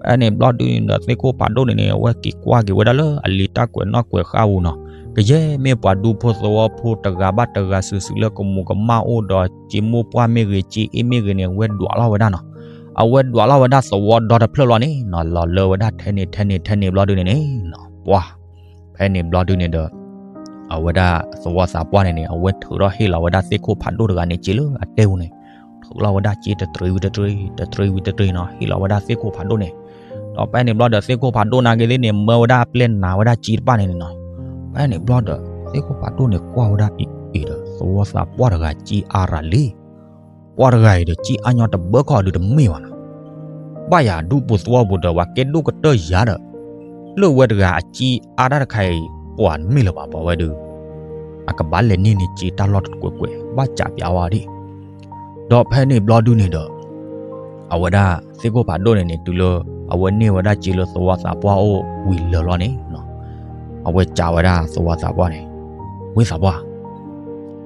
ဖဲန့ၣ်ဘျီဒုန့ၣ်ဒီး သ့ၣ်ခိၣ်ဖးဒိၣ်န့ၣ်န့ၣ် အဝဲက့ၤကွၢ်က့ၤဝဲဒၣ်လၢအလံၤတၢ်ကွဲးနီၣ်ကွဲးဃါပူၤနီၤ, ကယဲၢ်မ့ၢ်ပှၤဒူဖိသဝီဖိတဂၤဘၣ်တဂၤစုာ်စုာ်လၢကမူၤကမၣ်အိၣ်ဒီးက့မိၢ်ပှၢ်မ့ၢ်ဂ့ၤ က့အ့ၣ်မ့ၢ်ဂ့ၤန့ၣ် အဝဲဒွးလီၤဝဲဒၣ်နီၤ. အဝဲဒွးလီၤဝဲဒၣ်သဝီဒီတဖျၢၣ်လီၤန့ၣ်နီၤ, လီၤလၢဝဲဒၣ်ထဲန့ၣ်ထဲန့ၣ်ထဲန့ၣ်ဘျီဒုန့ၣ်န့ၣ်နီၤ, ပှၤ ဖဲန့ၣ်ဘျီဒုန့ၣ်ဒီး အဝဲဒၣ်သဝီသးပှၢ်န့ၣ်န့ၣ် အဝဲထုးထီၣ်ဟ့ၣ်လီၤဝဲဒၣ်သ့ၣ်ခိၣ်ဖးဒိၣ်တဂၤန့ၣ် က့လၢအတဲပူၤန့ၣ်, ထုးလီၤဝဲဒၣ်က့တတြ့ဝံၤတတြ့ တတြ့ဝံၤတတြ့နီၤ, ဟ့ၣ်လီၤဝဲဒၣ်သ့ၣ်ခိၣ်ဖးဒိၣ်န့ၣ်. ဒီးဖဲန့ၣ်ဘျီဒီး သ့ၣ်ခိၣ်ဖးဒိၣ်နာ်က့သ့ၣ်န့ၣ် မၢဝဲဒၣ်အပျဲၢ်နၤဝဲဒၣ်က့တဖၣ်န့ၣ်န့ၣ်နီၤ. ဖဲန့ၣ်ဘျီဒီး သ့ၣ်ခိၣ်ဖးဒိၣ်န့ၣ်ကွၢ်ဝဲဒၣ်အံၤဒီး သဝီသးပှၢ်တဂၤက့အါရၤလံ. ပှၤတဂၤအံၤဒီး က့အါညီတဘၢခီၣ်ဒုးတမ့ၢ်ဘၣ်နီၤ. ဘၣ်ယၤဒူပူၤသဝီပူၤဒီး ပှၤကဲဒိၣ်ကတၢၢ်ယၤဒီး လၢဝဲတဂၤအက့အါတၢ်တခါအံၤ ပှၤတမ့ၢ်လၢၤဘၣ် ပှၤဝဲဒုး အကဘၣ်လဲၤန့ၢ်န့ၢ်က့တၢ်လီၢ်တကွဲးကွဲး ဘၣ်စးပျးဝဲဒၣ်. ဒီးဖဲန့ၣ်ဘျီဒုန့ၣ်ဒီး အဝဲဒၣ်သ့ၣ်ခိၣ်ဖးဒိၣ်န့ၣ်န့ၣ် တုၤလၢအဝဲန့ၢ်ဝဲဒၣ်က့လၢသဝီသးပှၢ်အိၣ်ဝံၤလၢာ်လီၤန့ၣ် အဝဲစံးဝဲဒၣ်သဝီသးပှၢ်န့ၣ်, ဝ့သးပှၢ်,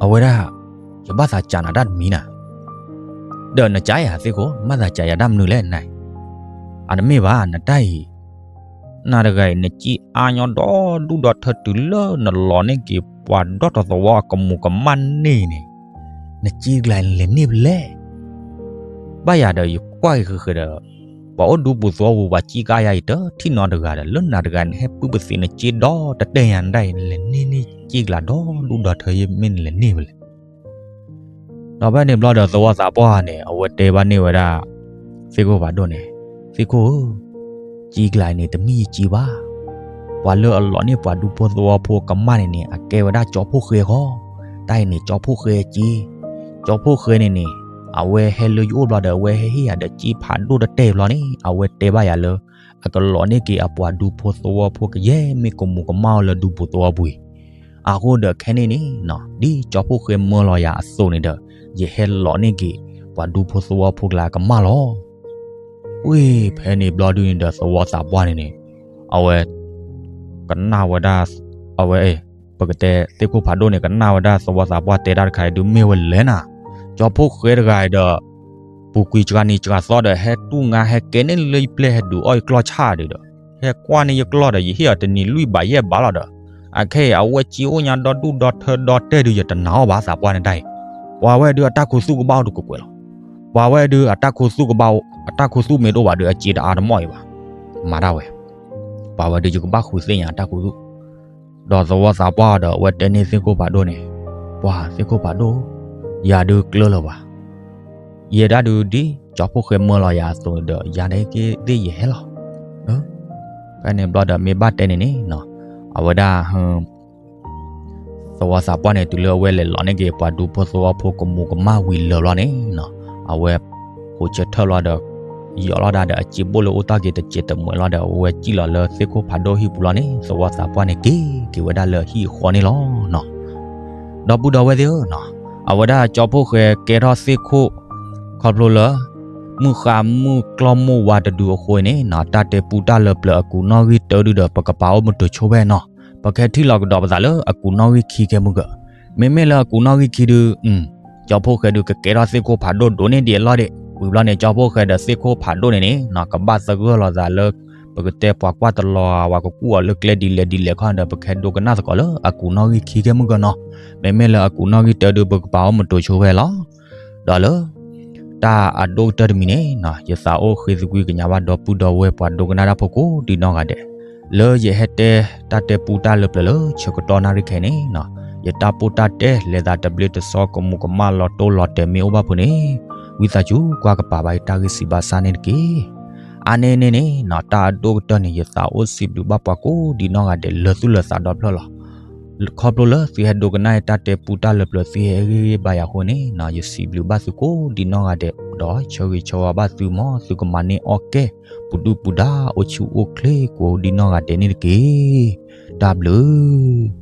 အဝဲဒၣ် ယဘၣ်သးစံးနၤတၢ်တမံၤနၤ, ဒီးနစံးယၤသ့ၣ်ခိၣ် နဘၣ်သးစံးယၤတၢ်မနုၤလဲၣ်နၤ, အတမ့ၢ်ဘၣ် နတၢ်အံၤ နၤတဂၤအံၤ နက့အါညီဒီဒူၣ်ဒီထၢ တုၤလၢနလီၤန့ၢ်က့ၤပှၤဒီတသဝီအကမူၤကမၣ်န့ၣ်န့ၣ်, နက့တကျါလဲၤန့ၢ်ဖဲလဲၣ်. ဘၣ်ယၤဒီးယကွၢ်က့ၤဃဲးဃဲးဒီး ပှၤအိၣ်ဒူပူၤသဝီပူၤ ပှၤက့ကါယၤအံၤ တထံၣ်နီတဂၤဒီး လၢနၤတဂၤန့ၣ် ဟဲပုၢ်ပသံးနက့ဒီတတဲာ်ညါ နတၢ်အံၤ နလဲၤန့ၢ်န့ၢ်က့ကျါဒီဒူၣ်ဒီထၢ မ့ၢ်နလဲၤန့ၢ်ဖဲလဲၣ်. ဒီးဖဲန့ၣ်ဘျီဒီး သဝီသးပှၢ်န့ၣ် အဝဲတဲဘၣ်န့ၢ်ဝဲဒၣ် သ့ၣ်ခိၣ်ဖးဒိၣ်န့ၣ်, သ့ၣ်ခိၣ်ဧၢ, က့ကျါအံၤန့ၣ် တမ့ၢ်ယက့ဘၣ်. ပှၤလၢအလီၤန့ၢ်ပှၤဒူဖိသဝီဖိကမၣ်န့ၣ်န့ၣ် အကဲဝဲဒၣ်ကၠီဖှိၣ်ဃဲဃီ, တၢ်အံၤန့ၣ် ကၠီဖှိၣ်ဃဲက့, ကၠီဖှိၣ်ဃဲန့ၣ်န့ၣ် အဝဲဟဲလၢယအိၣ်ဘျီဒီး အဝဲဟဲဟ့ၣ်ယၤဒီးက့ဖးဒိၣ်တတဲာ်ဘျီန့ၣ် အဝဲတဲဘၣ်ယၤလၢ အကလီၤန့ၢ်က့ၤအပှၤဒူဖိသဝီဖိကယဲၢ်မ့ၢ်ကမူၤကမၣ်အီၤလၢဒူပူၤသဝီပူၤအံၤ. အဃိဒီးခဲန့ၣ်န့ၣ်နီၤ ဒ်ကၠီဖှိၣ်ဃဲမၢလီၤယၤအသိးန့ၣ်ဒီး ယဟဲလီၤန့ၢ်က့ၤ ပှၤဒူဖိသဝီဖိကျါကမၣ်လီၤ. ဝ့ၢ်ဖဲန့ၣ်ဘျီဒုန့ၣ်ဒီး သဝီသးပှၢ်န့ၣ်န့ၣ် အဝဲ ကနၣ်ဝဲဒၣ် အဝဲ ပကတဲသ့ၣ်ခိၣ်ဖးဒိၣ်န့ၣ် ကနၣ်ဝဲဒၣ်သဝီသးပှၢ်တဲတၢ်တခါအံၤဒုး မ့ၢ်ဝဲလဲၣ်နၤ, ကၠီဖှိၣ်ဃဲတဂၤအံၤဒီး ပူၤကွံာ်စှၤနံၤစှၤသီဒီး ဟဲတူၢ်ငါ ဟဲကဲန့ၢ်လၢယပျဲၢ် ဟဲဒုးအီၣ်ယကျီၢ်ဆၣ်ဒုးဒီး ဟဲကွၢ်န့ၢ်ယကျီၢ်ဒီး ယဟ့ၣ်အီၤတနံၤလွံၢ်ဘးယဲၢ်ဘးလီၤဒီး အခဲအံၤ အဝဲက့အိၣ်ညါဒီဒူၣ်ဒီထၢဒီတဲာ်ဒုး ယတနာ်အီၤဘၣ် သးပှၢ်န့ၣ်တၢ်အံၤ. ပှၤဝဲဒုးအတၢ်ခူသူၣ်ကဘၣ်အိၣ်တကွဲးကွဲးလီၤ. ပှၤဝဲဒုးအတၢ်ခူသူၣ်ကဘၣ် အတၢ်ခူသူၣ်မ့ၢ်တအိၣ်ဘၣ်ဒီး အက့တအါတမီၢ်အံၤဘၣ်. မၤတၢ်ဝဲ ပှၤဝဲဒုးယကဘၣ်ဃုသ့ၣ်ညါအတၢ်ခူသူၣ်. ဒီးသဝီသးပှၢ်ဒီး အဝဲတဲန့ၢ်သ့ၣ်ခိၣ်ဖးဒိၣ်န့ၣ်, ပှၤသ့ၣ်ခိၣ်ဖးဒိၣ်, ယၤဒုးကျၢလၢၤဘၣ်. ယဲဒၣ်ဒုး ဒ်ကၠီဖှိၣ်ဃဲမၢလီၤယၤအသိးန့ၣ်ဒီး ယၤန့ၣ်က့သ့ၣ်ယဟဲလီၤ. ဖဲန့ၣ်ဘျီဒီး မ့ၢ်ဘၣ်တဲန့ၣ်န့ၣ် အဝဲဒၣ် သဝီသးပှၢ်န့ၣ် တုၤလၢအဝဲလဲၤလီၤန့ၢ်က့ၤ ပှၤဒူဖိသဝီဖိကမူၤကမၣ်ဝံၤလၢာ်ဘျီန့ၣ်နီၤ, အဝဲ ဟိးဆၢထၢၣ်လီၤဒီး ယီၤလီၤဒၣ်ဒီးအစ့ဘိၣ်လၢအိၣ်တ့ၢ်က့ၤတစဲးတမှဲးလီၤဒီး အဝဲစံၣ်လီၤလၢသ့ၣ်ခိၣ်ဖးဒိၣ်ဟံၣ်ပူၤလီၤန့ၣ် သဝီသးပှၢ်န့ၣ်က့ၤက့ၤဝဲဒၣ်လၢဟံၣ်အဃီန့ၣ်လီၤနီၤ. ဒီပုၢ်ဒီဝဲၢ်သ့ၣ်ဧၢနီၤ, အဝဲဒၣ်ကၠီဖှိၣ်ဃဲကဲထီၣ်သ့ၣ်ခိၣ် ခီဖျိလၢ မုၢ်ဃါမုၢ်ကျီၢ်မိၢ်ဝါတဒုအဃိန့ၣ်နီၤ, တၢ်တဲပူတၢ်လၢပျၢၤအကူးနီၣ်ဂံၢ်တၢဒုဒီး ပကပာ်အိၣ်မုာ်တိၤဆိဖဲနီၤ, ပကဟဲထံၣ်လီၤကဒီးပသးလၢအကူးနီၣ်ဂံၢ်ခံကဲမုၢ်ကၢၢ်. မ့မ့ၢ်လၢအကူးနီၣ်ဂံၢ်ခံဒု ကၠီဖှိၣ်ဃဲဒုကကဲထီၣ်သ့ၣ်ခိၣ်ဖးဒိၣ်ဒိၣ်န့ၢ်ဒံးအလီၢ်ဒံး, ဝံၤဘျီန့ၣ် ကၠီဖှိၣ်ဃဲဒီးသ့ၣ်ခိၣ်ဖးဒိၣ်န့ၣ်န့ၣ်နီၤ ကဘၣ်သဂၢၢ်လိာ်သးလၢ ပကတဲပှၤကွၢ်တလီၤဧါ ပှၤကကူၣ်အီၤလၢကျဲဒ်လဲၣ်ဒ်လဲၣ်ခီဒီး ပကဟဲဒိကနၣ်သကိးလၢအကူာ်နီၣ်ဂံၢ်ခံကဲမုၢ်ကနီၤ, မ့မ့ၢ်လၢအကူာ်နီၣ်ဂံၢ်တၢဒုး ပကပာ်အီၤမုာ်တိၤဆိဖဲလီၤ. ဒီးလၢ တၢ်အဒိၣ်ကတၢၢ်တမံၤန့ၣ်နီၤ, ယသးအိၣ်ဃ့သကွံၢ်ကညးဘၣ်ဒီပုၢ်ဒီဝဲၢ်ပှၤဒိကနၣ်တၢ်ဖိကိးဒ်နီၢ်ဂၤဒဲး, လၢယဟဲတဲတၢ်တဲပူတၢ်လၢပျၢၤလၢဆၢကတီၢ်နၣ်ရံၣ်ခဲအံၤန့ၣ်နီၤ, ယတၢ်ပိၢ်တၢ်တဲလဲၤသးတဘျ့တဆှီ ကမူးကမၣ်လီၤတိၢ်လီၤတဲာ်မ့ၢ်အိၣ်ဘၣ်ဖုးန့ၣ်, ဝံသးစူၤကွၢ်ကပၤဘၣ်ယတၢ်ဂ့ၢ်စံးဘၣ်ဆၣ်န့ၣ်တက့ၢ်. အါန့ၢ်န့ၣ်န့ၣ်နီၤ, တၢ်အဒိၣ်ကတၢၢ်န့ၣ် ယသးအိၣ်စံးဘျုးဘၣ်ပှၤကိးဒ်နီၢ်ဂၤဒဲးလၢသူၣ်လၢသးဒီဖျၢၣ်လီၤ. ခီဖျိလၢသုဟဲဒိကနၣ်ယတၢ်တဲပူတၢ်လၢပျၢၤ သုဟဲဂ့ၢ်ဂ့ၢ်ဘၣ်ယၤအဃိန့ၣ်နီၤ, ယစံးဘျုးဘၣ်သုကိးဒ်နီၢ်ဂၤဒဲး, ဒီးဆၢဂ့ၤဆၢဝါဘၣ်သု မ်သုကမၤန့ၢ်အီၣ်ကဲ ပူၤဒုၣ်ပူၤဒါ အိၣ်ဆူၣ်အိၣ်ချ့ကိးဒ်နီၢ်ဂၤဒဲးန့ၣ်တက့ၢ်. တၢ်ဘျုး